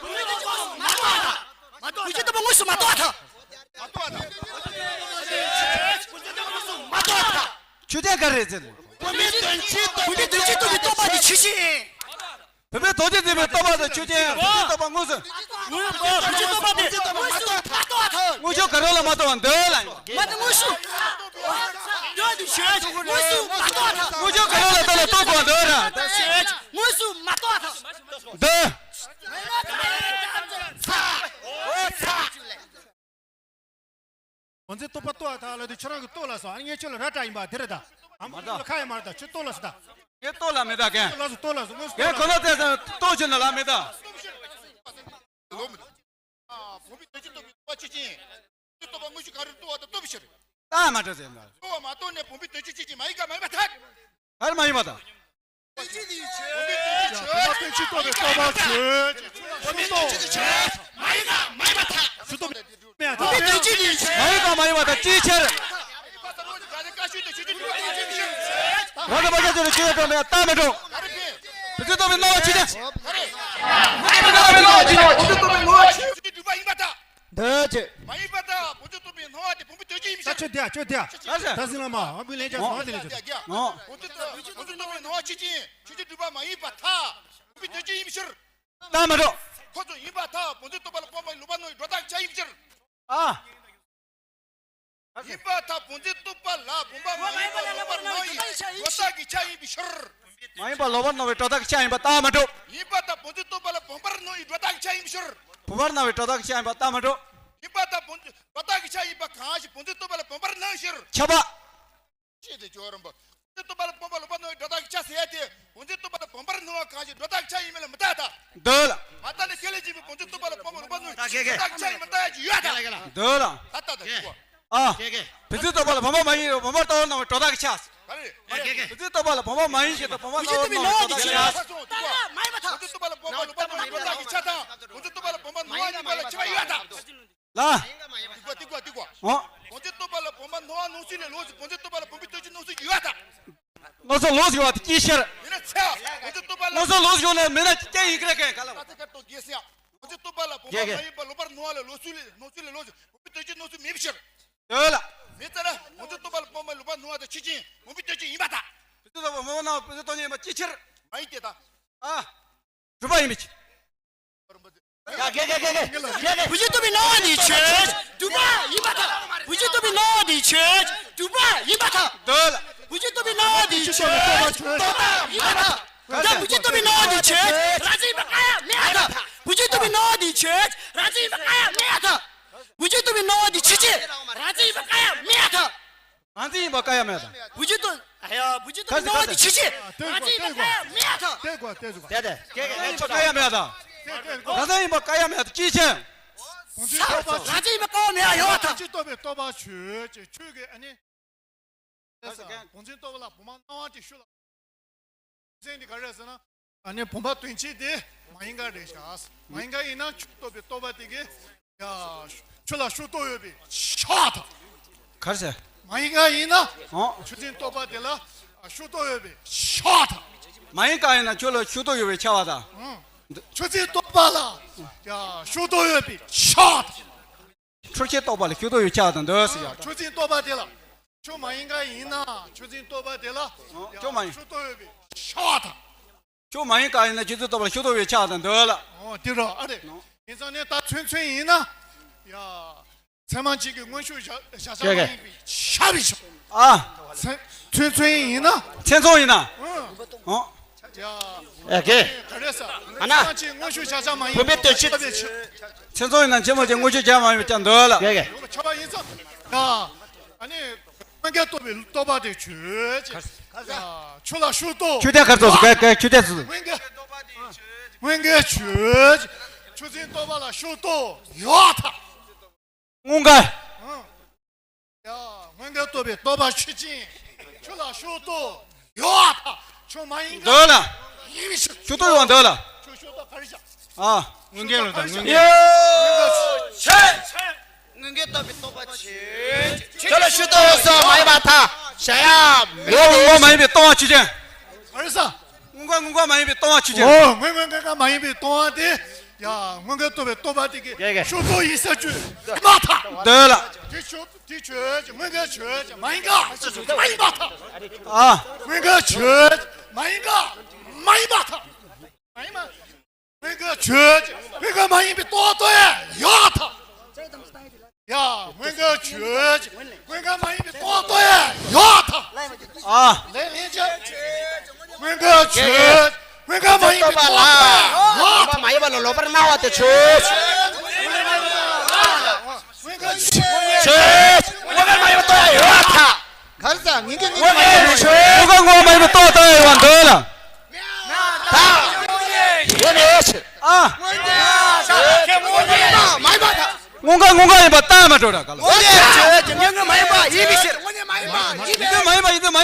བུད་མེད་རྡོ་རྗེ་འཛིན་པའི་རྟོག་པ་དངོས་སུ་མ་རྟོགས་པར་ཐལ། མ་རྟོགས་པར་ཐལ། ཆོས་ཅན་ག་རེ་རེད་ཟེར་ན། བུད་མེད་དོན་སྤྱིའི་རྟོག་པའི་རྟོག་པ་དེ་ཆོས་ཅན། བུད་མེད་རྡོ་རྗེ་འཛིན་པའི་རྟོག་པ་དང་ཆོས་ཅན། བུད་མེད་རྟོག་པ་དངོས་སུ། བུད་མེད་རྟོག་པ་དེ་དངོས་སུ་མ་རྟོགས་པར་ཐལ། དངོས་ཤུགས་ག་རུ་ལ་མ་རྟོགས་པར་འདོད་ལ། མ་རྟོགས་དངོས་ཤུགས། འདོད་དུ་བྱེད། དངོས་སུ་མ་རྟོགས་པར་ཐལ། དངོས་ཤུགས་ག་རུ་ལ་ལྟ་ལ་རྟོགས་པར་འདོད་ར། དངོས་སུ་མ་རྟོགས་པར་ཐལ། འདོད། ཚ། འོ་ཚ། བང་མཛོད་རྟོག་པ་རྟོགས་པར་ཐལ་ལབ་དུས་ཁྱོད་རང་གི་རྟོགས་ལ་སོང་། ཨ་ནི་ངས་ཁྱོད་ལ་ར་སྤྲད་ཡིན་པ་དེ་རེད་ད། ཨ་མ་མ་ད་ཁ་ཡ་མ་རེད་ད། ཁྱོད་རྟོགས་ལ་སོང་ད། ངས་རྟོགས་ལ་མེད་ད་རྒན། རྟོགས་ལ་སོང་། རྟོགས་ལ་སོང་། དངོས་སུ་རྒན་ཁོ་ན་བལྟས་ཙང་རྟོགས་ཁྱོད་ན་ལ་མེད་ད། ལོ་མི་འདུག་ཨ། བུམ་པའི་དོན་སྤྱི་རྟོགས་པའི་རྟོག་པ་ཆོས་ཅན། རྟོགས་པ་དངོས་གཞི་ག་རུ་རྟོགས་པ་དང་རྟོགས་པའི་ཕྱིར། རྟགས་མ་གྲུབ་ཟེར་ན། རྟོགས་པ་མ་རྟོགས་ནས་བུམ་པའི་དོན་སྤྱི་ཆོས་ཅན་མ་ཡིན་ག་མ་ཡིན་པར་ཐལ། ག་རེ་མ་ཡིན་པ་དང་། བུམ་པའི་དོན་སྤྱི་ཆོས། བུམ་པའི་དོན་སྤྱི་རྟོགས་པའི་རྟོག་པ་ཆོས། བུམ་པའི་དོན་སྤྱི་ཆོས་མ་ཡིན་ག་མ་ཡིན་པར་ཐལ། ཞུ་གཏུག་མེད་ཐལ། བུམ་པའི་དོན་སྤྱི་ནི། མ་ཡིན་ག་མ་ཡིན་པར་ཐལ། ཅིའི་ཕྱིར། རང་གི་མ་ཁྱབ་ཆེ་རུ་ཆོས་ཡོད་འགྲོ་མེད་རྟགས་མི་འགྲོ། བུམ་ཚུལ་རྟོགས་པའི་སྣང་བ་ཆོས་ཅན། བུམ་ཚུལ་རྟོགས་པའི་སྣང་བ་ཆོས་ཅན། བུམ་ཚུལ་རྟོགས་པའི་སྣང་བ་ཆོས་ཅན། འདོད་ཅེས། མ་ཡིན་པར་ཐལ། བུམ་ཚུལ་རྟོགས་པའི་སྣང་བ་དེ་བུམ་པའི་དོན་སྤྱི་ཡིན་པའི་ཕྱིར། ད་ཆོས་དེ་ཡ་ཆོས་དེ་ཡ། ད་ཟིན་ལ་མ་འོ་མི་ལན་ཆགས་སོང་དེ་ལན་ཆགས། བུམ་ཚུལ་རྟོགས་པའི་སྣང་བ་ཆོས་ཅན། ཆོས་ཅན་གྲུབ་པ་མ་ཡིན་པར་ཐལ། བུམ་པའི་དོན་སྤྱི་ཡིན་པའི་ཕྱིར། རྟགས་མ་གྲུབ། ཁོ་ཚོ་ཡིན་པར་ཐལ། བུམ་ཚུལ་རྟོགས་པ་ལ་སྤངས་པ་ཡི་ལོག་པར་སྣང་བའི་སྒྲོ་བཏགས་ཀྱི་ཆ་ཡིན་པའི་ཕྱིར། ཨ། ཡིན་པར་ཐལ། བུམ་ཚུལ་རྟོགས་པ་ལ་བུམ་པ་མ་ཡིན་པ་ལོག་པར་སྣང་བའི་སྒྲོ་བཏགས་ཀྱི་ཆ་ཡིན་པའི་ཕྱིར། མ་ཡིན་པ་ལོག་པར་སྣང་བའི་སྒྲོ་བཏགས་ཀྱི་ཆ་ཡིན་པ་རྟགས་མ་གྲུབ། ཡིན་པར་ཐལ། བུམ་ཚུལ་རྟོགས་པ་ལ་བུམ་པར་སྣང་བའི་སྒྲོ་བཏགས་ཀྱི་ཆ་ཡིན་པའི་ཕྱིར། བུམ་པར་སྣང་བའི་སྒྲོ་བཏགས་ཀྱི་ཆ་ཡིན་པ་རྟགས་མ་གྲུབ། ཡིན་པར་ཐལ། བུམ་ཚུལ་སྒྲོ་བཏགས་ཀྱི་ཆ་ཡིན་པ་གང་ཞིག་བུམ་ཚུལ་རྟོགས་པ་ལ་བུམ་པར་སྣང་ཕྱིར། ཁྱབ་པ། ཤེས་ཏེ་སྦྱོར་རིམ་པ། བུམ་ཚུལ་རྟོགས་པ་ལ་སྤངས་པ་ལོག་པར་སྣང་བའི་སྒྲོ་བཏགས་ཀྱི་ཆ་ཟེར་ཡ་དེ་བུམ་ཚུལ་རྟོགས་པ་ལ་བུམ་པར་སྣང་བ་གང་ཞིག་སྒྲོ་བཏགས་ཀྱི་ཆ་ཡིན་མིན་ལ་མི་ལྟ་ད། ཀྱེ་ཀྱེ། ད་ཆ་ཡི་མི་ལྟ་ཡ་ཅིག་ཡོད་ད། ཀྱེ་ཀྱེ་ལ། འདོད་ལ། ད་ལྟ་ད་ཅིག་གོ། ཨ། ཀྱེ་ཀྱེ། བུ་ཚའི་རྟོག་པ་ལ་བུམ་པ་མ་ཡིན་བུམ་པར་ལྟ་བར་སྣང་བའི་སྒྲོ་བཏགས་ཀྱི་ཆ། ག་རེ། ཀྱེ་ཀྱེ་ཀྱེ། བུ་ཚའི་རྟོག་པ་ལ་བུམ་པ་མ་ཡིན་ཞེས་དང་བུམ་པར་ལྟ་བར་སྣང་བའི་སྒྲོ་བཏགས་ཀྱི་ཆ། ད་ལ་མ་ཡིན་པ་ཐལ། བུ་ཚའི་རྟོག་པ་ལ་བུམ་པ་ལོག་པར་སྣང་བའི་སྒྲོ་བཏགས་ཀྱི་ཆ་དང་བུ་ཚའི་རྟོག་པ་ལ་བུམ་པ་སྣང་བ་ཡིན་པ་ལ་ཁྱད་པར་ཡོད་ད། ལ། འདི་གོ་འདི་གོ་འདི་གོ། ཨོ། བུམ་ཚའི་རྟོག་པ་ལ་བུམ་པ་སྣང་བ་སྣང་ཚུལ་ལས་ལོགས་སུ་བུམ་ཚའི་རྟོག་པ་ལ་བུམ་པའི་ལྟོས་ཆོས་སྣང་ཚུལ་ཡོད་ད། སྣང་ཚུལ་ལོགས་སུ་ཡོད་པ་དེ་ཅིའི་ཕྱིར། མེད་ན་ཚེ། བུམ་ཚའི་རྟོག་པ་ལ། སྣང་ཚུལ་ལོགས་སུ་ཡོད་ན་མེད་ན་ཅི་སྐད་ཡིན་གྱི་རེད་གན་ག་ལ། ད་ཚེ་སྐད་རྟོག་རྒྱས་སེ་ཡང་། བུམ་ཚའི་རྟོག་པ་ལ་བུམ་པ་ཀྱེ་ཀྱེ། མ་ཡིན་པ་ལོག་པར་སྣང་བ་ལ་ལོགས་སུ་ལས་སྣང་ཚུལ་ལས་ལོགས་སུ་བུམ་པའི་ལྟོས་ཆོས་སྣང་ཚུལ་མེད་པའི་ཕྱིར། འདོད་ལ། མེད་ཙང་ན་བུམ་ཚའི་རྟོག་པ་ལ་བུམ་པ་ལོག་པར་སྣང་བ་དང་ཆོས་ཅན་བུམ་པའི་ལྟོས་ཆོས་ཡིན་པ་དང་། བུ་ཚའི་རྟོག་པ་བུམ་པ་སྣང་བ་བུ་ཚའི་སྟོང་ཉིད་ཡིན་པ་ཅིའི་ཕྱིར། མ་ཡིན་ཏེ་ད། ཨ། སྒྲུབ་པ་ཡིན་པའི་ཕྱིར། ཡ་ཀྱེ་ཀྱེ་ཀྱེ་ཀྱེ། བུ་ཚའི་རྟོག་པའི་སྣང་བ་ནི་ཆོས་ཅན་སྒྲུབ་པ་ཡིན་པར་ཐལ། བུ་ཚའི་རྟོག་པའི་སྣང་བ་ནི་ཆོས་ཅན་སྒྲུབ་པ་ཡིན་པར་ཐལ། འདོད་ལ། བུ་ཚའི་རྟོག་པའི་སྣང་བ་ནི་ཆོས་ཅན་རྟོག་པ་ཡིན་པར་ཐལ། ཡ་བུ་ཚའི་རྟོག་པའི་སྣང་བ་ནི་ཆོས་ཅན་རང་མཚན་ཡིན་པ་གང་ཡང་མེད་པར་ཐལ། བུ་ཚའི་རྟོག་པའི་སྣང་བ་ནི་ཆོས་ཅན་རང་མཚན་ཡིན་པ་གང་ཡང་མེད་པར་ཐལ། བུ་ཚའི་རྟོག་པའི་སྣང་བ་ནི་ཆོས་ཅན་རང་མཚན་ཡིན་པ་གང་ཡང་མེད་པར་ཐལ། རང་མཚན་ཡིན་པ་གང་ཡང་མེད་དང་། བུ་ཚའི་རྟོག་ཨ་ཡ། བུ་ཚའི་རྟོག་པའི་སྣང་བ་ནི་ཆོས་ཅན་རང་མཚན་ཡིན་པ་གང་ཡང་མེད་ཐལ། དེ་གོ་དེ་གོ། དེ་དེ་ཀྱེ་ཀྱེ་ཀྱེ། ཆོས་ཀྱི་རྟོག་པ་ཡང་མེད་དང་། དེ་དེ་གོ། རང་མཚན་ཡིན་པ་གང་ཡང་མེད་དང་ཅིའི་ཕྱིར། བུམ་ཚའི་རྟོག་པ་རང་མཚན་ཡིན་པ་གང་ཡང་མེད་ཡོད་ཐལ། བུམ་ཚའི་རྟོག་པའི་རྟོག་པ་ཆོས་ཅན་ཆོས་ཀྱི་ཨ་ནི། བུམ་ཚའི་རྟོག་པ་ལ་བུམ་པ་སྣང་བ་དེ་ཤུགས་ལ། མཚན་འདི་ག་རེ་ཟེར་ན། ཨ་ནི་བུམ་པ་དོན་སྤྱི་དེ་མ་ཡིན་ག་རེད་ཤག་མ་ཡིན་ག་ཡིན་ན་ཆོས་རྟོག་པའི་རྟོག་པ་དེ་གིས་ཡ་ཆོས་ལ་ཤུགས་རྟོགས་ཡོད་པས་ཤོག་ཐལ། ག་རེ་ཟེར། མ་ཡིན་ག་ཡིན་ན་ཨོ། ཆོས་ཅན་རྟོག་པ་དེ་ལ་ཤུགས་རྟོགས་ཡོད་པས་ཤོག་ཐལ། མ་ཡིན་ག་ཡིན་ན་ཆོས་ལ་ཤུགས་རྟོགས་ཡོད་པས་ཁྱབ་པ་དང་། ཨང་། ཆོས་ཅན་རྟོག་པ་ལ་ཡ་ཤུགས་རྟོགས་ཡོད་པས་ཤོག་ཐལ། ཆོས་ཅན་རྟོག་པ་ལ་ཤུགས་རྟོགས་ཡོད་ཁྱབ་པ་དང་འདོད་ཟེར་ཡ། ཆོས་ཅན་རྟོག་པ་དེ་ལ་ཆོས་མ་ཡིན་ག་ཡིན་ན་ཆོས་ཅན་རྟོག་པ་དེ་ལ་ཡ་ཆོས་མ་ཡིན། ཤུགས་རྟོགས་ཡོད་པས་ཤོག་ཐལ། ཆོས་མ་ཡིན་ག་ཡིན་ན་ཆོས་ཅན་རྟོག་པ་ལ་ཤུགས་རྟོགས་ཡོད་ཁྱབ་པ་དང་འདོད་ལ། ཨོ་དེ་རོ་ཨ་རེ། ཨོ། ཡིན་ཙང་ནས་ད་མཚན་མཚོན་ཡིན་ན། ཡ། ཚད་མ་གཅིག་གི་དངོས་ཤུགས་བཞག་བཞག་བྱ་ཀྱེ་མ་ཀྱེ། ཡིན་པའི་ཤ་བའི་ཤ། ཨ། མཚན་མཚན་མཚོན་ཡིན་ན། མཚན་མཚོན་ཡིན་ན། ཨང་། ཨོ། ཡ། ཨེ་ཀྱེ། ག་རེ་ཟ། ཨ་ན། ཚད་མ་གཅིག་དངོས་ཤུགས་བཞག་བྱ་མ་ཡིན་བུམ་པའི་ལྟོས་ཆོས། ཤ་བའི་ཤ། མཚན་མཚོན་ཡིན་ན་ཆེན་མོ་ཅན་དངོས་ཆོས་ཀྱང་མ་ཡིན་པ་ཀྱང་འདོད་ལ། ཡ་ཡ། ཡོང་བ་ཆ་བ་ཡིན་ཙང་། ཡ། ཨ་ནི། སྔོན་འགལ་རྟོག་པའི་རྟོག་པ་དེ་ཆོས་ཅན། ཡ། ཆོས་ལ་ཤུགས་རྟོགས། ཆོས་དེ་གར་ཚོགས་སུ་ག་ག་ཆོས་དེ་ཚོགས། སྔོན་འགལ། སྔོན་འགལ་ཆོས་ཅན། ཆོས་ཅན་རྟོག་པ་ལ་ཤུགས་རྟོགས་ཡོད་ཐལ། སྔོན་འགལ། ཨང་། ཡ། སྔོན་འགལ་རྟོག་པའི་རྟོག་པ་ཆོས་ཅན། ཆོས་ལ་ཤུགས་རྟོགས་ཡོད་ཐལ། ཆོས་མ་ཡིན་ག་འདོད་ལ། ཡིན་མི་ཤེས། ཤུགས་རྟོགས་ཡོད་འདོད་ལ། ཆོས་ཤུགས་རྟོགས་ག་རེ་བྱ། ཨ། སྔོན་འགལ་ལ་དང་སྔོན་འགལ། ཡོད། ཆོས། སྔོན་འགལ་རྟོག་པའི་རྟོག་པ་ཆོས། ཆོས་ལ་ཤུགས་རྟོགས་ཡོད་སོགས་མ་ཡིན་པར་ཐལ། བྱ་ཡ་མེད། ངོ་བོ་མ་ཡིན་པའི་སྟོང་པ་ཆོས་ཅན། ག་རེ་ཟ། སྔོན་འགལ་སྔོན་འགལ་མ་ཡིན་པའི་སྟོང་པ་ཆོས་ཅན། ཨོ། སྔོན་འགལ་སྔོན་འགལ་མ་ཡིན་པའི་སྟོང་པ་དེ། ཡ། སྔོན་འགལ་རྟོག་པའི་རྟོག་པ་དེ་གི་ཡ་ཡ། ཤུགས་རྟོགས་ཡིན་ཟེར་རྒྱུ་མ་ཐལ། འདོད་ལ། དེ་ཆོས་དེ་ཆོས་ཅན། སྔོན་འགལ་ཆོས་ཅན་མ་ཡིན་ག་མ་ཡིན་པར་ཐལ། ཨ། སྔོན་འགལ་ཆོས་ཅན་མ་ཡིན་ག་མ་ཡིན་པར་ཐལ། མ་ཡིན་པ། སྔོན་འགལ་ཆོས་ཅན། སྔོན་འགལ་མ་ཡིན་པའི་སྟོང་པ་རྟོགས་ཡ་ཡོད་ཐལ། ཡ། སྔོན་འགལ་ཆོས་ཅན། སྔོན་འགལ་མ་ཡིན་པའི་སྟོང་པ་རྟོགས་ཡ་ཡོད་ཐལ། ཨ། ལན་ལན་ཅན། སྔོན་འགལ་ཆོས་ཅན། སྔོན་འགལ་མ་ཡིན་པའི་སྟོང་པ་རྟོགས་ཡ་ཡོད་ཐལ། མ་ཡིན་པ་ལ་ལོག་པར་སྣང་བ་དེ་ཆོས་ཅན། སྔོན་འགལ་ཆོས་ཅན། སྔོན་འགལ་མ་ཡིན་པའི་སྟོང་པ་ཡོད་ཐལ། ག་རེ་ཟ། ངེས་འགལ་ངེས་འགལ་མ་ཡིན་པའི་ཆོས། སྔོན་འགལ་ངོ་བོ་མ་ཡིན་པའི་སྟོང་པ་རྟོགས་ཡ་ཡོད་པར་འདོད་ལ། ད། ཡོད་ནས་ཆོས། ཨ། སྔོན་འགལ་སྔོན་འགལ་ཡིན་པ་ལྟ་མ་འགྲོ་ར་ག་ལ། སྔོན་འགལ་ཆོས་ཅན། སྔོན་འགལ་མ་ཡིན་པ་ཡིན་པའི་ཕྱིར། སྔོན་འགལ་མ་ཡིན་པ་ཡིན་པའི་ཕྱིར།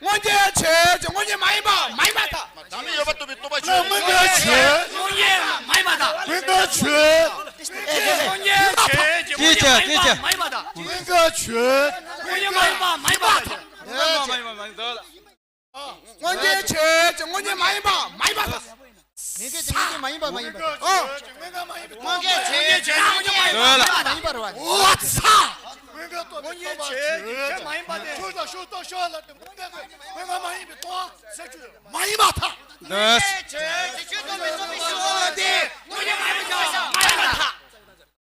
སྔོན་འགལ་ཆོས་ཅན། སྔོན་འགལ་མ་ཡིན་པ་མ་ཡིན་པར་ཐལ། བདག་མེད་ཡོད་པར་རྟོགས་པའི་རྟོག་པ་ཆོས། སྔོན་འགལ་ཆོས། སྔོན་འགལ་མ་ཡིན་པར་ཐལ། སྔོན་འགལ་ཆོས། སྔོན་འགལ་ཆོས་ཅན། སྔོན་འགལ་མ་ཡིན་པ་མ་ཡིན་པར་ཐལ། སྔོན་འགལ་ཆོས། སྔོན་འགལ་མ་ཡིན་པ་མ་ཡིན་པར་ཐལ། སྔོན་འགལ་ཆོས་ཅན། སྔོན་འགལ་མ་ཡིན་པ་མ་ཡིན་པར་ཐལ། ངེས་འགལ་ཅན། ངེས་འགལ་མ་ཡིན་པ་མ་ཡིན་པ། ཨོ། སྔོན་འགལ་ཆོས་ཅན། སྔོན་འགལ་མ་ཡིན་པ་མ་ཡིན་པ་རེད་བ། འོ་ཚ། སྔོན་འགལ་རྟོག་པའི་རྟོག་པ་ཆོས་ཅན། མ་ཡིན་པ་དེ། ཆོས་དང་ཤུགས་རྟོགས་ཤོག་ལ་དེ་སྔོན་འགལ་དེ་སྔོན་འགལ་མ་ཡིན་པའི་རྟོག་པ་ཟེར་རྒྱུ་མ་ཡིན་པར་ཐལ། འདོད། ཆོས་ཅན། ཤུགས་རྟོགས་པའི་རྟོག་པ་ཤུགས་དེ་སྔོན་འགལ་མ་ཡིན་པའི་རྟོག་པ་མ་ཡིན་པར་ཐལ། མ་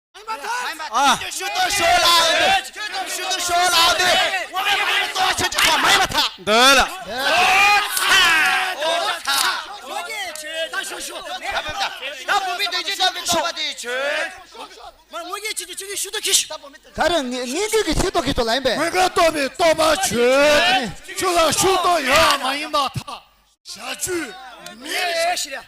ཡིན་པར་ཐལ། ཨ། ཤུགས་རྟོགས་ཤོག་ལ་དེ། ཤུགས་རྟོགས་ཤོག་ལ་དེ། སྔོན་འགལ་མ་ཡིན་པའི་རྟོག་པ་ཆོས་ཅན་མ་ཡིན་པར་ཐལ། འདོད་ལ། འོ་ཚ། འོ་ཚ། ད་ཤོག་ཤོག་ད་བུམ་པའི་དོན་སྤྱི་རྟོགས་པའི་རྟོག་པ་དེ་ཆོས། མ་སྔོན་འགལ་ཆོས་ཅན། ཆོས་ཀྱི་ཤུགས་རྟོགས་ཀྱི་ཤོག་ག་རེ། ངེས་ངེས་འགལ་གྱི་ཤུགས་རྟོགས་ཀྱི་ཤོག་ལ་ཡིན་པས། སྔོན་འགལ་རྟོག་པའི་རྟོག་པ་ཆོས་ཅན། ཆོས་ལ་ཤུགས་རྟོགས་ཡོད་མ་ཡིན་པར་ཐལ། བྱ་རྒྱུ་མེད། ཤེས་རེད།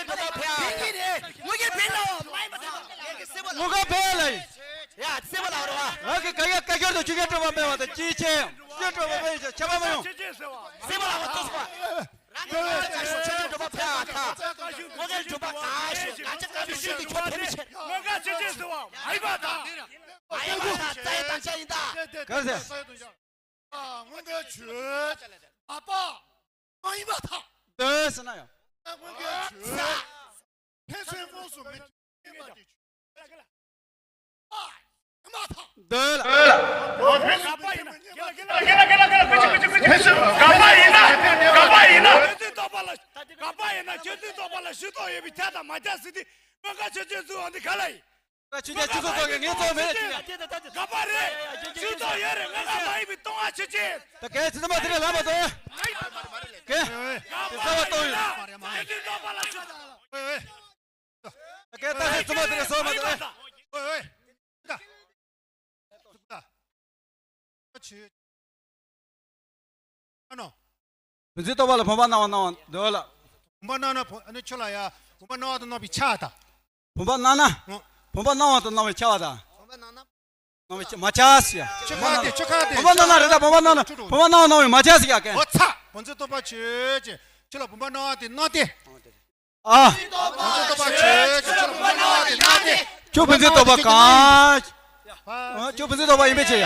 ཆེན་འགྲོ་མ་ཕེ་ཨ། ཕིང་གི་རེད། ངོ་རྒོལ་ཕེ་ལ་མ་ཡིན་པ་ད། ངོ་རྒོལ་ཕེ་ལ་ཡིན། ཡ་སེ་བ་ལ་རོ་ཨ། ང་གི་ཀ་ཡ་ཀ་ཁྱོད་དང་ཆུ་ཁྱེར་སྤྲོད་པ་མེད་པ་དང་ཅི་ཆེ་ཡང་ཆུ་ཁྱེར་སྤྲོད་པ་མེད་ཡིན་ཆ་ཆ་བ་མ་ཡོང་། སེ་བ་ལ་རོ་ཏོ་སོ། རང་གི་ང་ཚོ་ཆོས་ཆོས་འགྲོ་པ་ཕེ་ཨ་ཐ། ངོ་རྒོལ་འགྲོ་པ་ག་ཤོད་ང་ཚོ་ཀ་མི་ཤུལ་དུ་ཁྱོད་ཕེ་མི་ཆེ། ངོ་རྒོལ་ཆེ་ཆེ་སེ་བ་མ་ཡིན་པ་ད། མ་ཡིན་པ་ད་རྩ་ཡི་དམ་བཅའ་ཡིན་ད། ག་རེ་ཟེར། ཨ་སྔོན་འགྲོའི་ཆོས། ཨ་པ། མ་ཡིན་པ་དང་། འདོད་ཟེར་ན་ཡང་། སྔོན་འགྲོའི་ཆོས། ཕན་ཚུན་དངོས་སུ་མི་མཐུན་པ་དེ་ཆོས། ཨ་ཡིན་པ་དང་། འདོད་ལ། ག་པ་ཡིན་ན། ག་པ་ཡིན་ན། ག་པ་ཡིན་ན། ཁྱོད་ཚོའི་རྟོག་པ་ལ། ག་པ་ཡིན་ན་ཁྱོད་ཚོའི་རྟོག་པ་ལ་ཞུ་གཏོགས་ཡོད་པའི་ཐད་དང་མ་ཁྱབ་ཟེར་དུས་སྔོན་འགྲོ་ཆོས་ཆོས་ཚུལ་འོང་འདི་ག་ལ་ཡིན། ད་ཆོས་རྒྱལ་སྤྱི་ཚོགས་ཚོགས་ཀྱི་ངས་ཚོགས་མེད་ཅི་ཡ། ག་པ་རེད། སྤྱི་ཚོགས་ཡོད་རེད། ང་ང་མ་ཡིན་པའི་སྟོང་བ་ཆོས་ཆོས། ད་གལ་ཆེ་ཚང་མ་དེ་ནས་ལམ་པ་ཚོ། གལ་དེ་ཚ་བ་གཏོང་ཡོད། ད་གལ་ཆེ་ཚང་མ་དེ་ནས་ལམ་པ་ཚོ། ད་གལ་ད་གལ་ཚང་མ་དེ་ནས་སོང་མ་ཚོ། ཨོ་ཨོ། ད་ད་ད་ཆོས། ཨ་ནོ། བུམ་འཛིན་རྟོག་པ་ལ་བུམ་པ་སྣང་བ་སྣང་བ་འདོད་ལ། བུམ་པ་སྣང་ན་བུ་ཨ་ནི་ཆོས་ལ་ཡ། བུམ་པ་སྣང་བ་དང་སྣང་བའི་ཆ་ད། བུམ་པ་སྣང་ན། ཨོ། བུམ་པ་སྣང་བ་དང་སྣང་བའི་ཆ་བ་ད། སྣང་བའི་ཆ་མ་ཆ་སི་ཡ། ཆོས་ཁ་དེ་ཆོས་ཁ་དེ། བུམ་པ་སྣང་ན་རེད་ད་བུམ་པ་སྣང་ན་བུམ་པ་སྣང་བ་སྣང་བའི་མ་ཆ་སི་ཡ་ཀན། ཨོ་ཚ། བུམ་འཛིན་རྟོག་པ་ཆོས་ཅན། ཆོས་ལ་བུམ་པ་སྣང་བ་དེ་སྣང་སྟེ། ཨ། ཁྱོད་བུ་འཛིན་རྟོགས་པ་གང་། ཁྱོད་བུ་འཛིན་རྟོགས་པ་ཡིན་པས་ཆེ་ཡ།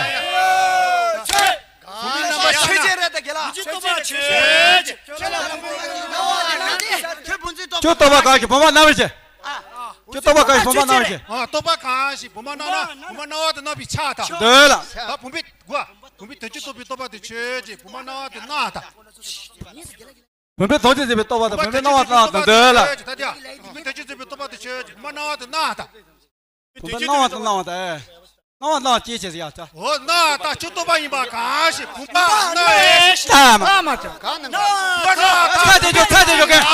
ཁྱོད་རྟོགས་པ་གང་ཞིག་བུ་མ་སྣང་བས་ཆེ། ཁྱོད་རྟོགས་པ་གང་ཞིག་བུ་མ་སྣང་བས་ཆེ། ཨ། རྟོགས་པ་གང་ཞིག་བུ་མ་སྣང་ན་བུ་མ་སྣང་བ་དང་སྣང་བའི་ཆ་དང་། འདོད་ལ། ད་བུམ་པའི་དགོས། བུམ་པའི་དོན་སྤྱི་རྟོགས་པའི་རྟོགས་པ་དེ་ཆོས་ཅན། བུ་མ་སྣང་བ་དང་སྣང་བ་དང་། བུམ་པའི་དོན་སྤྱི་འཛིན་པའི་རྟོགས་པ་དང་བུམ་པའི་སྣང་བ་སྣང་བ་དང་འདོད་ལ། ད་ལྟ་བུམ་པའི་དོན་སྤྱི་འཛིན་པའི་རྟོགས་པ་དེ་ཆོས་ཅན། བུ་མ་སྣང་བ་དང་སྣང་བ་དང་། བུམ་པ་སྣང་བ་དང་སྣང་བ་དང་། སྣང་བ་སྣང་བ་སྐྱེད་བྱེད་ཡ་ཆ། འོ་སྣང་བ་དང་སྤྱི་རྟོགས་པ་ཡིན་པ་གང་ཞིག་བུམ་པ་སྣང་བས་ཆ་མ། ཚ་དེ་ཇོ་ཚ་དེ་ཇོ་གན།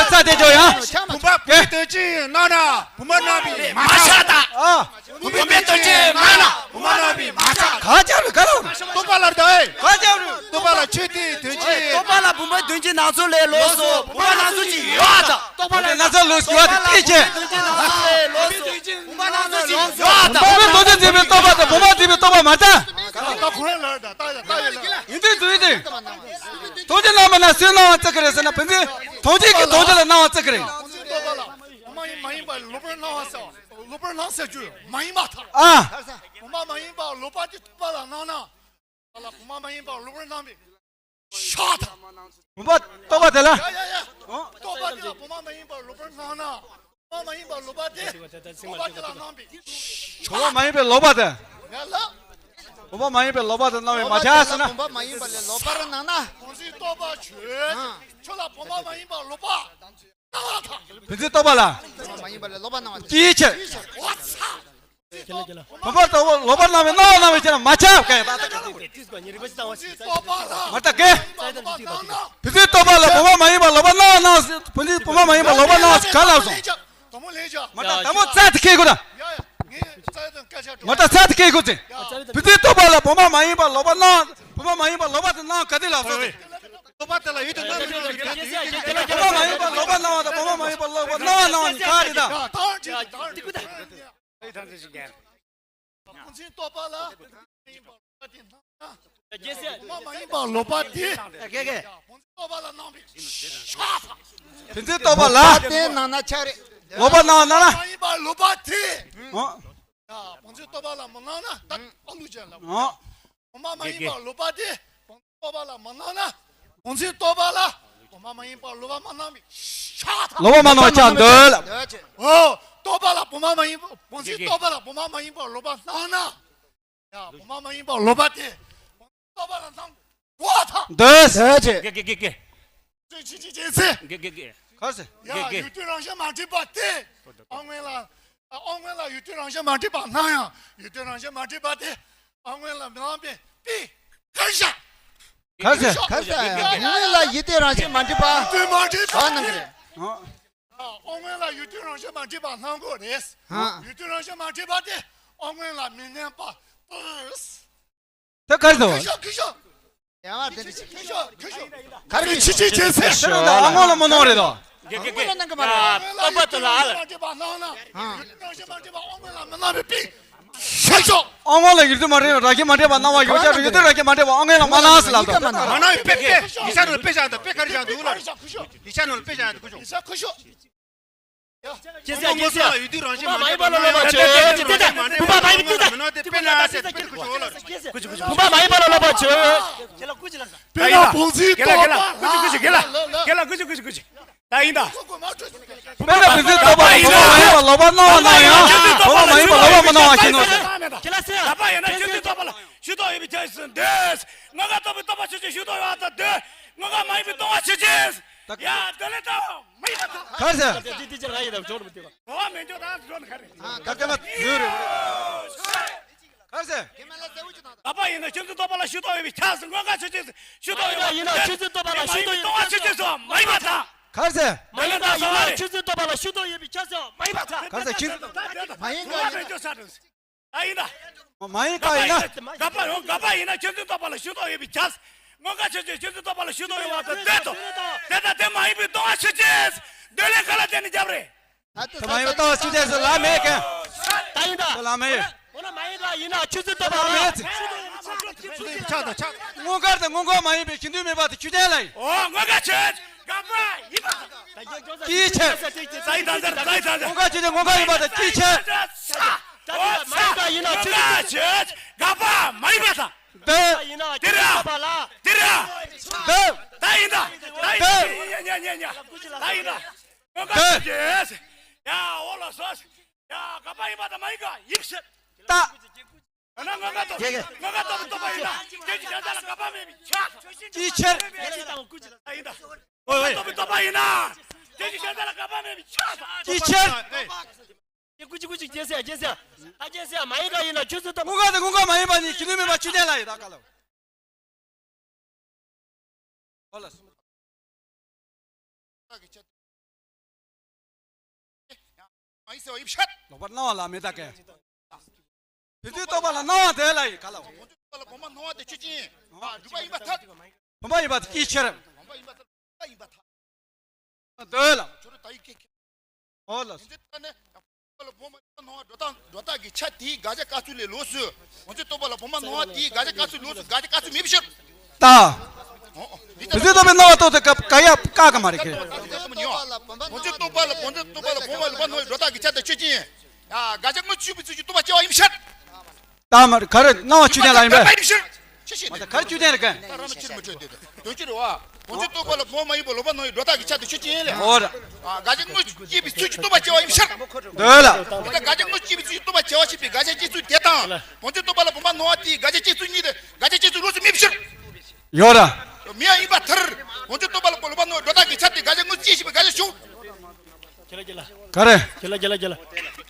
ཚ་དེ་ཇོ་ཡང་། བུམ་པ་བུམ་པའི་དོན་སྤྱི་སྣང་ན་བུམ་པ་སྣང་བས་མ་ཆགས་ད། ཨ། བུམ་པའི་དོན་སྤྱི་སྣང་ན་བུམ་པ་སྣང་བས་མ་ཆགས། ག་ཅག་རུ་ག་ལ། རྟོགས་པ་ལ་རེད་ད། ག་ཅག་རུ། རྟོགས་པ་ལ་ཆོས་དེའི་དོན་སྤྱི། རྟོགས་པ་ལ་བུམ་པའི་དོན་སྤྱི་སྣང་ཚུལ་ལས་ལོགས་སུ་བུམ་པ་སྣང་ཚུལ་ཅིག་ཡོད་ད། རྟོགས་པ་ལ་སྣང་ཚུལ་ལོགས་སུ་ཡོད་ད་སྐད་ཆེ། བུམ་པ་སྣང་ཚུལ་ལོགས་སུ་བུམ་པ་སྣང་ཚུལ་ཅིག་ཡོད་ད། བུམ་པའི་དོན་སྤྱི་འཛིན་པའི་རྟོགས་པ་དང་བུམ་པ་འཛིན་པའི་རྟོགས་པ་མ་ད། ད་ཁོ་རང་ལ་ད་ད་ཡ་ད་ཡ་ལ། ཡིན་དུས་དུས་དེ། དོན་སྤྱི་སྣང་བ་ན་སུས་སྣང་བ་བརྩི་གི་རེད་ཟེར་ན་བུམ་འཛིན་དོན་སྤྱི་གིས་དོན་སྤྱི་ལ་སྣང་བ་བརྩི་གི་རེད། བུམ་མ་ཡིན་མ་ཡིན་པ་ལོག་པར་སྣང་བ་ཟེར་བ། ལོག་པར་སྣང་ཟེར་རྒྱུ་མ་ཡིན་པར་ཐལ། ཨ། བུམ་པ་མ་ཡིན་པར་ལོག་པ་དེ་རྟོགས་པ་ལ་སྣང་ན། ལ་བུམ་པ་མ་ཡིན་པར་ལོག་པར་སྣང་བས་ཤ་ཐལ། བུམ་པ་རྟོགས་པ་དེ་ལ། ཡ་ཡ་ཡ། ཨོ། རྟོགས་པ་དེ་ལ་བུམ་པ་མ་ཡིན་པར་ལོག་པར་སྣང་ན། བུམ་པ་མ་ཡིན་པར་ལོག་པ་དེ་རྟོགས་པ་དེ་ལ་སྣང་བས། བུམ་པ་མ་ཡིན་པའི་ལོག་པ་དེ། ཡ་ལ། བུམ་པ་མ་ཡིན་པའི་ལོག་པ་དེ་སྣང་བས་མ་ཆགས་ཟེར་ན། བུམ་པ་མ་ཡིན་པ་ལས་ལོག་པར་སྣང་ན། བུམ་འཛིན་རྟོགས་པ་ཆོས། ཨ། ཁྱོད་ལ་བུམ་པ་མ་ཡིན་པར་ལོག་པ། བུམ་འཛིན་རྟོགས་པ་ལ། མ་ཡིན་པ་ལས་ལོག་པ་སྣང་བ་དང་། སྐྱེད་བྱེད། འོ་ཚ། བུམ་པ་རྟོགས་པ་ལོག་པར་སྣང་བའི་སྣང་བ་སྣང་བའི་ཕྱིར་མ་ཆགས་ག་ཡ་ད་ལྟ་ག་དེ་དེ་དེ་མ་ད་གེ། བུམ་འཛིན་རྟོགས་པ་ལ་བུམ་པ་མ་ཡིན་པ་ལོག་པར་སྣང་བ་སྣང་། བུམ་འཛིན་བུམ་པ་མ་ཡིན་པ་ལོག་པར་སྣང་བ་ག་ལབ་སོང་། མ་ད་དང་པོ་རྩ་དེ་ཁེ་གོ་ད། མ་ད་རྩ་དེ་ཁེ་གོ་ཚེ། བུམ་འཛིན་རྟོགས་པ་ལ་བུམ་པ་མ་ཡིན་པ་ལོག་པར་སྣང་། བུམ་པ་མ་ཡིན་པ་ལོག་པར་དེ་སྣང་ག་དེ་ལབ་སོང་ཚེ། རྟོགས་པ་དེ་ལ་ཡུལ་དུ་སྣང་མི་སྣང་གི་དོན་དུ་ཡུལ་གྱི་དེ་ལ་རྟོགས་པ་མ་ཡིན་པ་ལོག་པར་སྣང་བ་དང་བུམ་པ་མ་ཡིན་པ་ལོག་པར་སྣང་བ་སྣང་བ་གཉིས་ག་རེད་ད། ད་ད་ད་ད། བུམ་འཛིན་རྟོགས་པ་ལ་བུམ་པ་མ་ཡིན་པ་ལོག་པ་དེ་སྣང་ན། རྒྱལ་སྲས། བུམ་པ་མ་ཡིན་པ་ལོག་པ་དེ། རྒྱལ་རྒྱལ། བུམ་འཛིན་རྟོགས་པ་ལ་སྣང་བའི་ཤ་ཐལ། བུམ་འཛིན་རྟོགས་པ་ལ། ལོག་པ་དེ་སྣང་ན་ཆགས་རེད། ལོག་པ་སྣང་བ་སྣང་ན། བུམ་པ་མ་ཡིན་པ་ལོག་པ་དེ། ཨོ། ཡ། བུམ་འཛིན་རྟོགས་པ་ལ་མི་སྣང་ན་ད་ཨ་ལུ་ཅན་ལ། ཨོ། བུམ་པ་མ་ཡིན་པ་ལོག་པ་དེ། བུམ་འཛིན་རྟོགས་པ་ལ་མི་སྣང་ན། བུམ་འཛིན་རྟོགས་པ་ལ་བུམ་པ་མ་ཡིན་པ་ལོག་པ་མི་སྣང་བའི་ཤ་ཐལ། ལོག་པ་མི་སྣང་བ་ཆགས་འདོད་ལ། འོ། རྟོགས་པ་ལ་བུམ་པ་མ་ཡིན་པ་བུམ་འཛིན་རྟོགས་པ་ལ་བུམ་པ་མ་ཡིན་པ་ལོག་པ་སྣང་ན། ཡ། བུམ་པ་མ་ཡིན་པ་ལོག་པ་དེ། བུམ་འཛིན་རྟོགས་པ་ལ་སྣང་གོ་ཐལ། འདོད་ཟེར་ཅེ། གེ་གེ་གེ་གེ། ཅེ་ཅེ་ཅེ་ཅེ་ཟེར། གེ་གེ་གེ། ག་ཟེར། ཡ། གེ་གེ། ཡུལ་དུས་རང་བཞིན་མ་འདྲེས་པ་དེ། ཨ་སྔོན་ལ། ཨ་སྔོན་ལ་ཡུལ་དུས་རང་བཞིན་མ་འདྲེས་པ་སྣང་ཡང་ཡུལ་དུས་རང་བཞིན་མ་འདྲེས་པ་དེ། ཨ་སྔོན་ལ་མི་སྣང་བའི་དཔེ་ག་རེ་བཞག་ག་ཟེར། ག་ཟེར། ཨ་སྔོན་ལ་ཡུལ་དུས་རང་བཞིན་མ་འདྲེས་པ། ཡུལ་དུས་མ་འདྲེས་པ། ག་སྣང་གི་རེད། ཨ། ཨ་སྔོན་ལ་ཡུལ་དུས་རང་བཞིན་མ་འདྲེས་པ་སྣང་གོ་རེད། ཨ། ཡུལ་དུས་རང་བཞིན་མ་འདྲེས་པ་དེ་ཨ་སྔོན་ལ་མི་སྣང་བ། ཨ། ད་ག་རེ་དོ། ཁུ་ཤོ་ཁུ་ཤོ། ཡང་བ་དེ་འདྲ་ཞིག་ཁུ་ཤོ་ཁུ་ཤོ། ག་རེ་ཁུ་ཤོ་ཁུ་ཤོ་ཁུ་ཤོ། ཨ་སྔོན་ལ་མི་སྣང་རེད་དོ། གེ་གེ་གེ། སྔོན་ལ་སྣང་གི་མ་རེད། ཡ། རྟོགས་པ་དེ་ལ་ཨ་ལ། ཨ་སྔོན་ལ་ཡུལ་དུས་རང་བཞིན་མ་འདྲེས་པ་སྣང་ན། ཁུ་ཤོ། ཨ་སྔོན་ལ་ཡུལ་དུས་མ་འདྲེས་རང་བཞིན་མ་འདྲེས་པ་སྣང་བ་ཡོད་ཀྱང་ཡུལ་དུས་རང་བཞིན་མ་འདྲེས་པ་ཨ་སྔོན་ལ་མ་སྣང་ཟེར་ལབ་དོ། མ་སྣང་བའི་དཔེ་དཔེ་ཡིག་ཆ་ནང་ལ་དཔེ་བཞག་འདུག་དཔེ་ག་རེ་བཞག་འདུག་ལ། ཡིག་ཆ་ནང་ལ་དཔེ་བཞག་འདུག་ཁུ་ཤོ། ཡིག་ཆ་ཁུ་ཤོ། ཁྱེད་ཚོས་ཁྱེད་ཚོས་ཡུལ་དུས་རང་བཞིན་མ་འདྲེས་པ་སྣང་ཡང་དེ་དེ་དེ་བུམ་པ་མ་ཡིན་པ་ལ་ལོག་པར་བྱེད། བུམ་པ་མ་ཡིན་པ་ལ་ལོག་པར་བྱེད། དཔེར་ན་བུམ་འཛིན་རྟོགས་པ། ཁྱེད་ལ་ཁུ་ཅི་ཁུ་ཅི་གེ་ལ་གེ་ལ་ཁུ་ཅི་ཁུ་ཅི་གེ་ལ། ད་ཡིན་ད། དཔེར་ན་བུམ་འཛིན་རྟོགས་པ་ལ་བུམ་པ་མ་ཡིན་པ་ལོག་པར་སྣང་བ་སྣང་ཡང་བུམ་པ་མ་ཡིན་པ་ལོག་པར་མི་སྣང་བ་ཞིག་ནོ། ཁྱེད་ལ་སེ། ད་པ་ཡིན་ན་ཁྱེད་ཚོས་རྟོགས་པ་ལ་ཞུ་དོ་ཡོད་པའི་ཆ་ཞིག་འདོད། ངོ་མ་རྟོགས་པའི་རྟོགས་པ་ཆོས་ཅན་ཞུ་དོ་ཡོད་ད་འདོད། ངོ་མ་མ་ཡིན་པའི་སྟོང་པ་ཆོས་ཅན། ཡ་འདོད་ལས་དང་མ་ཡིན་པ་དང་། ག་རེ་ཟེར། འདི་འདི་ཅི་ར་ཡིན་ད་འཇོག་མི་འདུག་ག་འོ་མེད་འཇོག་དང་འཇོག་ནི་ག་རེ། ད་སྐད་མ་ཡོད་རེད། ག་རེ་ཟེར། ད་པ་ཡིན་ན་ཁྱེད་ཚོས་རྟོགས་པ་ལ་ཞུ་དོ་ཡོད་པའི་ཆ་ཞིག་ངོ་མ་ཆོས་ཅན་ཞུ་དོ་ཡོད་པ་ཡིན་ན་ཁྱེད་ཚོས་རྟོགས་པ་ལ་ཞུ་དོ་ཡོད་པའི་སྟོང་པ་ཆོས་ཅན་སོགས་མ་ཡིན་པ་དང་། ག་རེ་ཟེར། མ་ཡིན་ད་སོང་བ་རེད། ཁྱེད་ཚོས་རྟོགས་པ་ལ་ཞུ་དོ་ཡོད་པའི་ཆ་ཞིག་མ་ཡིན་པ་དང་། ག་རེ་ཟེར། ཁྱེད་ཚོས་མ་ཡིན་ད་ཡིན་ད། ཨ་ཡིན་ད། མ་ཡིན་ཀ་ཡིན་ན། ག་པ་ཡོང་ག་པ་ཡིན་ན་ཁྱེད་ཚོས་རྟོགས་པ་ལ་ཞུ་དོ་ཡོད་པའི་ཆ། ངོ་མ་ཆོས་ཅན་ཁྱེད་ཚོས་རྟོགས་པ་ལ་ཞུ་དོ་ཡོད་པ་དང་འདོད་དོ། དེ་ལྟ་དེ་མ་ཡིན་པའི་སྟོང་པ་ཆོས་ཅན། འདོད་ལས་ག་ལ་བརྟེན་ནས་རྒྱབ་རེད། དེ་མ་ཡིན་པའི་སྟོང་པ་ཆོས་ཅན་ཟེར་ལ་མེད་ཀ། ད་ཡིན་ད། དེ་ལ་མེད། འོ་ན་མ་ཡིན་ལ་ཡིན་ན་ཆོས་ཅན་རྟོགས་པ་ལ་མེད་ཟེར། ཆགས་དང་ཆགས། དངོས་འགལ་དང་དངོས་འགལ་མ་ཡིན་པའི་ཞེ་འདོད་མེད་པ་དེ་ཆོས་ཅན་ལ་ཡིན། འོ་ངོ་མ་ཆོས། དགག་པ་ཡིན་པ་དང་། ཅིའི་ཕྱིར། རྩ་ཡི་དང་ཟེར། རྩ་ཡི་དང་ཟེར། ངོ་དགག་བྱེད་དེ་ངོ་དགག་ཡིན་པ་དང་ཅིའི་ཕྱིར། ད་དེ་ལ་མ་ཡིན་པ་ཡིན་ན་ཆོས་ཅིག་ཅིག་དགག་པ་མ་ཡིན་པ་དང་། འདོད། ཡིན་ན་དེ་ར། དེ་ར། འདོད། ད་ཡིན་ད། ད་ཡིན་ད། ཉ་ཉ་ཉ་ཉ། ད་ཡིན་ད། ངོ་དགག་བྱེད་དེ། ཡ་འོ་ལ་སོ། ཡ་དགག་པ་ཡིན་པ་དང་མ་ཡིན་པ་ཡིན་ཕྱིར། ད། ང་ང་ང་ཏོ་ང་ང་ཏོ་ཏོ་པ་ཡིན་ན་དེ་ཅི་ཡང་ད་ལ་ག་པ་མེད་པའི་ཆ། ཅིའི་ཕྱིར། ཡིན་ད། ཨོ་ཡེ། ཏོ་པ་ཏོ་པ་ཡིན་ན་དེ་ཅི་ཡང་ད་ལ་ག་པ་མེད་པའི་ཆ། ཅིའི་ཕྱིར། ཀུ་ཅི་ཀུ་ཅི་རྒྱལ་སྲས་རྒྱལ་སྲས། ད་རྒྱལ་སྲས་མ་ཡིན་ག་ཡིན་ན་ཁྱོད་ཚོ་ཏོ། ངོ་དགག་དང་ངོ་དགག་མ་ཡིན་པ་ནི་ཁྱི་ནུས་མེད་པ་ཆུ་ལྡན་ལ་ཡི་ད་ག་ལ། ཨོ་ལ། མ་ཡིན་ཟེར་བ་ཡིན་ཤག་ལོག་པར་སྣང་བ་ལ་མི་ལྟ་གས། ཕན་ཚུན་རྟོག་པ་ལ་སྣང་བ་དེ་ལ་ཡི་ག་ལ། ཕན་ཚུན་རྟོག་པ་ལ་བུམ་པ་སྣང་བ་དེ་ཆོས་ཅན། སྒྲུབ་པ་ཡིན་པར་ཐལ། བུམ་པ་ཡིན་པ་དེ་ཅིའི་ཕྱིར། བུམ་པ་ཡིན་པར་ཐལ། བུམ་པ་ཡིན་པར་ཐལ། འདོད་ལ། ཁྱོད་རང་ད་ཡི་གེ་ཁེ། ཨོ་ལ། ཕན་ཚུན་ཐ་ནས། ལ་བུམ་པ་སྣང་བ་སྒྲོ་བཏགས་སྒྲོ་བཏགས་ཀྱི་ཆ་དེའི་དགག་བྱ་བཀག་ཚུལ་ལས་ལོགས་སུ། ཕན་ཚུན་རྟོག་པ་ལ་བུམ་པ་སྣང་བ་དེའི་དགག་བྱ་བཀག་ཚུལ་ལོགས་སུ་དགག་བྱ་བཀག་ཚུལ་མེད་པའི་ཕྱིར། ད། ཕན་ཚུན་རྟོག་པའི་སྣང་བ་རྟོགས་ཏེ་སྐབས་ག་ཡ་བཀག་གི་མ་རེད་གི། ཕན་ཚུན་རྟོག་པ་ལ་ཕན་ཚུན་རྟོག་པ་ལ་བུམ་པ་ལ་བུམ་པ་སྣང་བའི་སྒྲོ་བཏགས་ཀྱི་ཆ་དེ་ཆོས་ཅན། ཡ་དགག་བྱ་དངོས་སུ་གཅིག་པའི་ཚུལ་གྱིས་རྟོགས་པར་བྱ་བ་ཡིན་པའི་ཕྱིར། ད་མ་རེད་ག་རེ་སྣང་བ་ཆོས་ཅན་ལ་ཡིན་པས། ཕྱིར་ཕྱིར་ཕྱིར། མ་ད་ག་རེ་ཆོས་ཅན་རེད་གི། ད་རང་ཕྱིར་མི་ཆོས་དེ་དོན་སྤྱི་རེད་བ། ཕན་ཚུན་རྟོག་པ་ལ་བུམ་པ་མ་ཡིན་པ་ལོག་པར་སྣང་བའི་སྒྲོ་བཏགས་ཀྱི་ཆ་དེ་ཆོས་ཅན་ལས། འོ་ར། དགག་བྱ་དངོས་སུ་སྐྱེས་པའི་ཚུལ་གྱིས་རྟོགས་པར་བྱ་བ་ཡིན་ཕྱིར། འདོད་ལ། ད་དགག་བྱ་དངོས་སུ་སྐྱེས་པའི་ཚུལ་གྱིས་རྟོགས་པར་བྱ་བ་ཞེས་པའི་དགག་བྱ་སྐྱེ་ཚུལ་དེ་དང་། ཕན་ཚུན་རྟོག་པ་ལ་བུམ་པ་སྣང་བ་དེའི་དགག་བྱ་སྐྱེ་ཚུལ་གཉིས་དེ་དགག་བྱ་སྐྱེ་ཚུལ་ལོགས་སུ་མེད་ཕྱིར། ཡོད་ར། མེད་ཡ་ཡིན་པར་ཐལ། ཕན་ཚུན་རྟོག་པ་ལ་བུམ་པ་སྣང་བའི་སྒྲོ་བཏགས་ཀྱི་ཆ་དེ་དགག་བྱ་དངོས་སུ་སྐྱེས་ཞེས་པའི་དགག་བྱ་ཞུ། ག་རེ།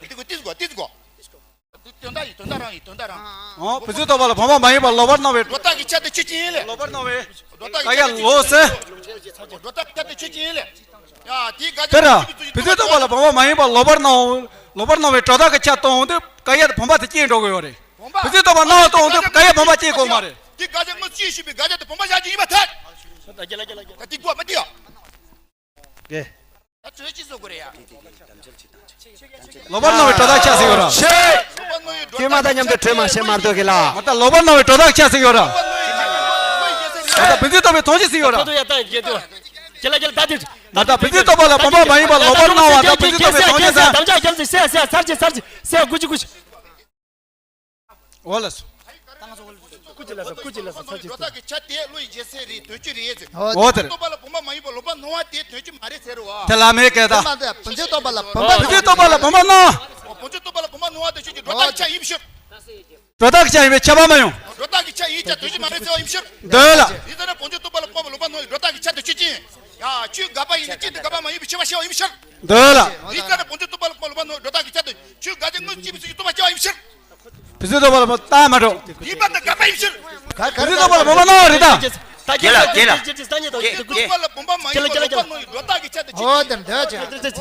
དེ་གོ་དེ་གོ་དེ་གོ། དོན་དག་ཡིན་དོན་དག་རང་ཡིན་དོན་དག་རང་། འོ་ཕན་ཚུན་རྟོག་པ་ལ་བུམ་པ་མ་ཡིན་པ་ལོག་པར་སྣང་བའི། སྒྲོ་བཏགས་ཀྱི་ཆ་དེ་ཆོས་ཅན་ཡིན་ལས། ལོག་པར་སྣང་བའི། སྒྲོ་བཏགས་ཀྱི་ཆ་དེ་ཆོས་ཅན་ཡིན་ལས། སྒྲོ་བཏགས་ཀྱི་ཆ་དེ་ཆོས་ཅན་ཡིན་ལས། ཡ་དེའི་དགག་དེ་ར། ཕན་ཚུན་རྟོག་པ་ལ་བུམ་པ་མ་ཡིན་པ་ལོག་པར་སྣང་། ལོག་པར་སྣང་བའི་སྒྲོ་བཏགས་ཀྱི་ཆ་གཏོང་འོང་དུས་ག་ཡ་དེ་བུམ་པ་དེ་སྐྱེས་འགྲོ་གི་ཡོད་རེད། ཕན་ཚུན་རྟོག་པ་སྣང་བ་གཏོང་འོང་དུས་ག་ཡ་བུམ་པ་སྐྱེས་དགོས་མ་རེད། དེ་དགག་བྱ་དངོས་སུ་སྐྱེས་ཞེས་པའི་དགག་བྱ་དེ་བུམ་པ་བཞག་རྒྱུ་ཡིན་པར་ཐལ། ད་དེ་གོ་མ་དེ་ཡ། ད་ཚོད་ཅི་བཟོ་དགོས་རེད་ཡ། ལོག་པར་སྣང་བའི་སྒྲོ་བདག་ཆགས་ཟིན་ཡོད་ར། ཁྱེད་མ་ད་མཉམ་དུ་གྲོས་མ་བྱེད་མ་གཏོགས་གི་ལ། མ་ད་ལོག་པར་སྣང་བའི་སྒྲོ་བདག་ཆགས་ཟིན་ཡོད་ར། མ་ད་བུ་འཛིན་རྟོག་པའི་དོན་ཅི་ཟིན་ཡོད་ར། མ་ད་བུ་འཛིན་རྟོག་པ་ལ་བུམ་པ་མ་ཡིན་པ་ལོག་པར་སྣང་བ་དང་བུ་འཛིན་རྟོག་པའི་དོན་ཅི་ཟིན། འོ་ལགས་སོ། སྐུ་ཅི་ལགས་སོ། སྐུ་ཅི་ལགས་སོ། ཚར་ཅི། སྒྲོ་བཏགས་ཀྱི་ཆ་དེ་བློ་ཡི་རྒྱལ་སྲས་རེད་དོན་སྤྱི་རེད་ཟེར། འོ་དེ་རེད། རྟོག་པ་ལ་བུམ་པ་མ་ཡིན་པ་ལོག་པར་སྣང་བ་དེ་དོན་སྤྱི་མ་རེད་ཟེར་རོ། དེ་ལ་མེད་སྐད་དང་། བུ་འཛིན་རྟོག་པ་ལ་བུམ་པ། བུ་འཛིན་རྟོག་པ་ལ་བུམ་པ་སྣང་། བུ་འཛིན་རྟོག་པ་ལ་བུམ་པ་སྣང་བ་དོན་སྤྱི་གྱི་སྒྲོ་བཏགས་ཀྱི་ཆ་ཡིན་ཕྱིར། སྒྲོ་བཏགས་ཀྱི་ཆ་ཡིན་པས་ཁྱབ་པ་མ་ཡོང་། སྒྲོ་བཏགས་ཀྱི་ཆ་ཡིན་ཀྱང་དོན་སྤྱི་མ་རེད་ཟེར་བ་ཡིན་ཕྱིར། འདོད་ལ། དེ་ལྟར་ན་བུ་འཛིན་རྟོག་པ་ལ་བུམ་པ་ལོག་པར་སྣང་བའི་སྒྲོ་བཏགས་ཀྱི་ཆ་དོན་སྤྱི་ཅན། ཡ་ཁྱོད་དགག་པ་ཡིན་ན་གཅིག་ཏུ་དགག་པ་མ་ཡིན་པའི་ཁྱད་པར་ཤེས་པ་ཡིན་ཕྱིར། འདོད་ལ། དེ་ལྟར་ན་བུ་འཛིན་རྟོག་པ་ལ་བུམ་པ་ལོག་པར་སྣང་བའི་སྒྲོ་བཏགས་ཀྱི་ཆ་དོན་ཁྱོད་དགག་བྱ་དངོས་སུ་སྐྱེས་པའི་ཚུལ་གྱིས་རྟོགས་པར་བྱ་བ་ཡིན་ཕྱིར། བུ་འཛིན་རྟོག་པ་ལ་བུམ་པ་སྣང་མ་འགྲོ། ཡིན་པ་དང་དགག་པ་ཡིན་ཕྱིར། བུ་འཛིན་རྟོག་པ་ལ་བུམ་པ་སྣང་བ་རེད་ད། རྒན་ལགས། རྒན་ལགས། རྟོག་པ་ལ་བུམ་པ་མ་ཡིན་པ་ལོག་པར་སྣང་བའི་སྒྲོ་བཏགས་ཀྱི་ཆ་དོན་ཁྱོད་ཅན། ད་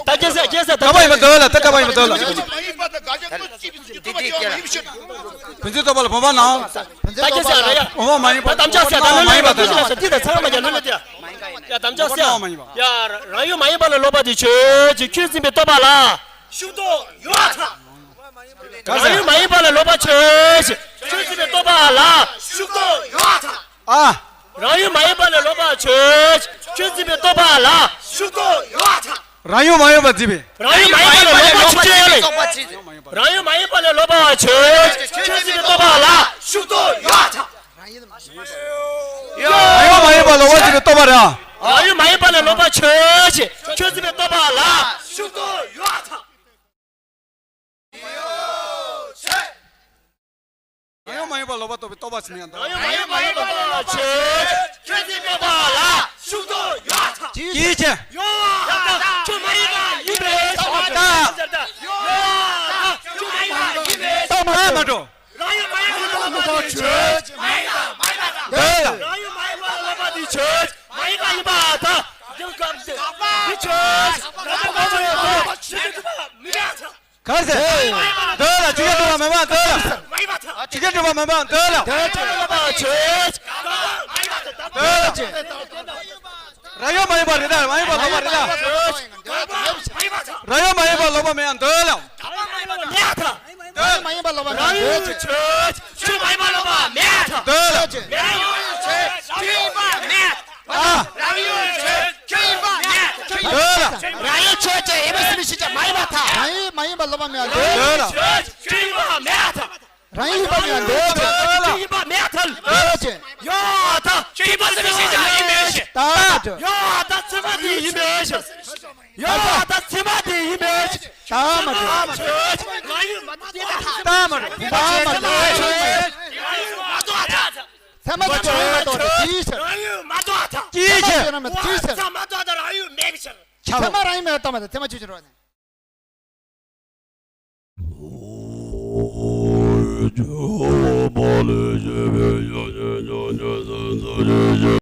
རྒྱལ་སྲས། རྒྱལ་སྲས། དགག་པ་ཡིན་པ་འདོད་ལ། ད་དགག་པ་ཡིན་པ་འདོད་ལ། ཡིན་པ་དང་དགག་བྱ་དངོས་སུ་སྐྱེས་པའི་ཚུལ་གྱིས་རྟོགས་པར་བྱ་བ་ཡིན་ཕྱིར། བུ་འཛིན་རྟོག་པ་ལ་བུམ་པ་སྣང་། ད་རྒྱལ་སྲས། ར་ཡ། བུམ་པ་མ་ཡིན་པ། ད་དམ་བཅའ་སེ་ད་ལོ་ལོ་ཡ་ད་ལོ་ལོ་ཡ་ད་འདི་ད་ཚང་མ་ཡ་ལོ་ལོ་ཡ། ཡ་དམ་བཅའ་སེ། ཡ་རང་ཡུལ་མ་ཡིན་པ་ལ་ལོག་པ་དེ་ཆོས་ཅན། ཁྱོད་འཛིན་པའི་རྟོག་པ་ལ་ཤུགས་རྟོགས་ཡོད་པར་ཐལ། རང་ཡུལ་མ་ཡིན་པ་ལ་ལོག་པ་ཆོས་ཅན། ཁྱོད་འཛིན་པའི་རྟོག་པ་ལ་ཤུགས་རྟོགས་ཡོད་པར་ཐལ། ཨ། རང་ཡུལ་མ་ཡིན་པ་ལ་ལོག་པ་ཆོས་ཅན། ཁྱོད་འཛིན་པའི་རྟོག་པ་ལ་ཤུགས་རྟོགས་ཡོད་པར་ཐལ། རང་ཡུལ་མ་ཡིན་པ་འཛིན་པའི། རང་ཡུལ་མ་ཡིན་པ་ལ་ལོག་པ་ཆོས་ཅན་ལས། རང་ཡུལ་མ་ཡིན་པ་ལ་ལོག་པ་ཆོས་ཅན། ཁྱོད་འཛིན་པའི་རྟོག་པ་ལ་ཤུགས་རྟོགས་ཡོད་པར་ཐལ། རང་ཡུལ་མ་ཡིན་པ་ལ་ལོག་པ་འཛིན་པའི་རྟོག་པ་ར། རང་ཡུལ་མ་ཡིན་པ་ལ་ལོག་པ་ཆོས་ཅན། ཁྱོད་འཛིན་པའི་རྟོག་པ་ལ་ཤུགས་རྟོགས་ཡོད་པར་ཐལ། རང་ཡུལ་མ་ཡིན་པ་ལོག་པ་རྟོགས་པའི་རྟོག་པ་ཟིན་ཡང་དང་། རང་ཡུལ་མ་ཡིན་པ་ལོག་པ་ཆོས་ཅན། ཁྱོད་འཛིན་པའི་རྟོག་པ་ལ་ཤུགས་རྟོགས་ཡོད་པར་ཐལ། ཅིའི་ཕྱིར། ཡོད་པར་ཐལ། ཁྱོད་མ་ཡིན་པ་ཡིན་པས་ད། ཡོད་པར་ཐལ། ཁྱོད་མ་ཡིན་པ་ཡིན་པས་ད། མ་འགྲོ། རང་ཡུལ་མ་ཡིན་པ་ལོག་པ་ཆོས་ཅན། མ་ཡིན་པ་མ་ཡིན་པ་ཐལ། འདོད་ལ། རང་ཡུལ་མ་ཡིན་པ་ལོག་པ་དེ་ཆོས་ཅན། མ་ཡིན་པ་ཡིན་པར་ཐལ། འདི་ཆོས་ཅན། རང་ལོག་པ་ཡོད་པ་ཆོས་ཅན། མ་ཡིན་པར་ཐལ། ག་རེ་ཟེར། འདོད་ལ། ཆོས་ཅན་གྲུབ་པ་མེད་པ་འདོད་ལ། ཆོས་ཅན་གྲུབ་པ་མེད་པ་འདོད་ལ། འདོད་ལ། རང་ཡུལ་མ་ཡིན་པ་རེད་ད། མ་ཡིན་པ་ལོག་པ་རེད་ད། རང་ཡུལ་མ་ཡིན་པ་ལོག་པ་མེད་ཡང་འདོད་ལ། འདོད་ལ། མ་ཡིན་པ་ལོག་པ་མེད་ཡང་འདོད་ལ། ཆོས་ཅན། མ་ཡིན་པ་ལོག་པ་མེད་ཡང་འདོད་ལ། རང་ཡུལ་ཆོས་ཅན། ཁྱོད་ཡིན་པ། ཐལ། རང་ཡིན་མ་ཡིན་པ་སློབ་པ་མེད་པ་འདོད། ཆོས་ཡིན་པ་མེད་ཐལ། རང་ཡིན་པ་མེད་པ་འདོད། ཆོས་ཡིན་པ་མེད་ཐལ། འདོད། ཡོད་ཐལ། ཆོས་ཡིན་པ་ཟེར་བ་ཞིག་ཡིན་མེད་ཞིག་ད་མ་འདོད། ཡོད་ཐལ། ཚད་མ་དེ་ཡིན་མེད་ཞིག་ཡོད་ཐལ། ཚད་མ་དེ་ཡིན་མེད་ཞིག་ད་མ་འདོད། ད་མ་འདོད། ད་མ་འདོད། ཚད་མ་ཅི་ཡང་མ་རྟོགས་ཏེ་ཅིའི་ཕྱིར། ཅིའི་ཕྱིར། ཚད་མ་རང་ཡུལ་མེད་པ་ཅིའི་ཕྱིར། ཚད་མ་རང་ཡུལ་མེད་པ་ཅིའི་ཕྱིར། ཚད་མ་རང་ཡུལ་མེད་པ་ཅིའི་ཕྱིར། ཚད་མ་རང་ཡུལ་མེད་པ་ཅིའི་ཕྱིར། ཚད་མ་ཅི་ཕྱིར་རོ་ནས།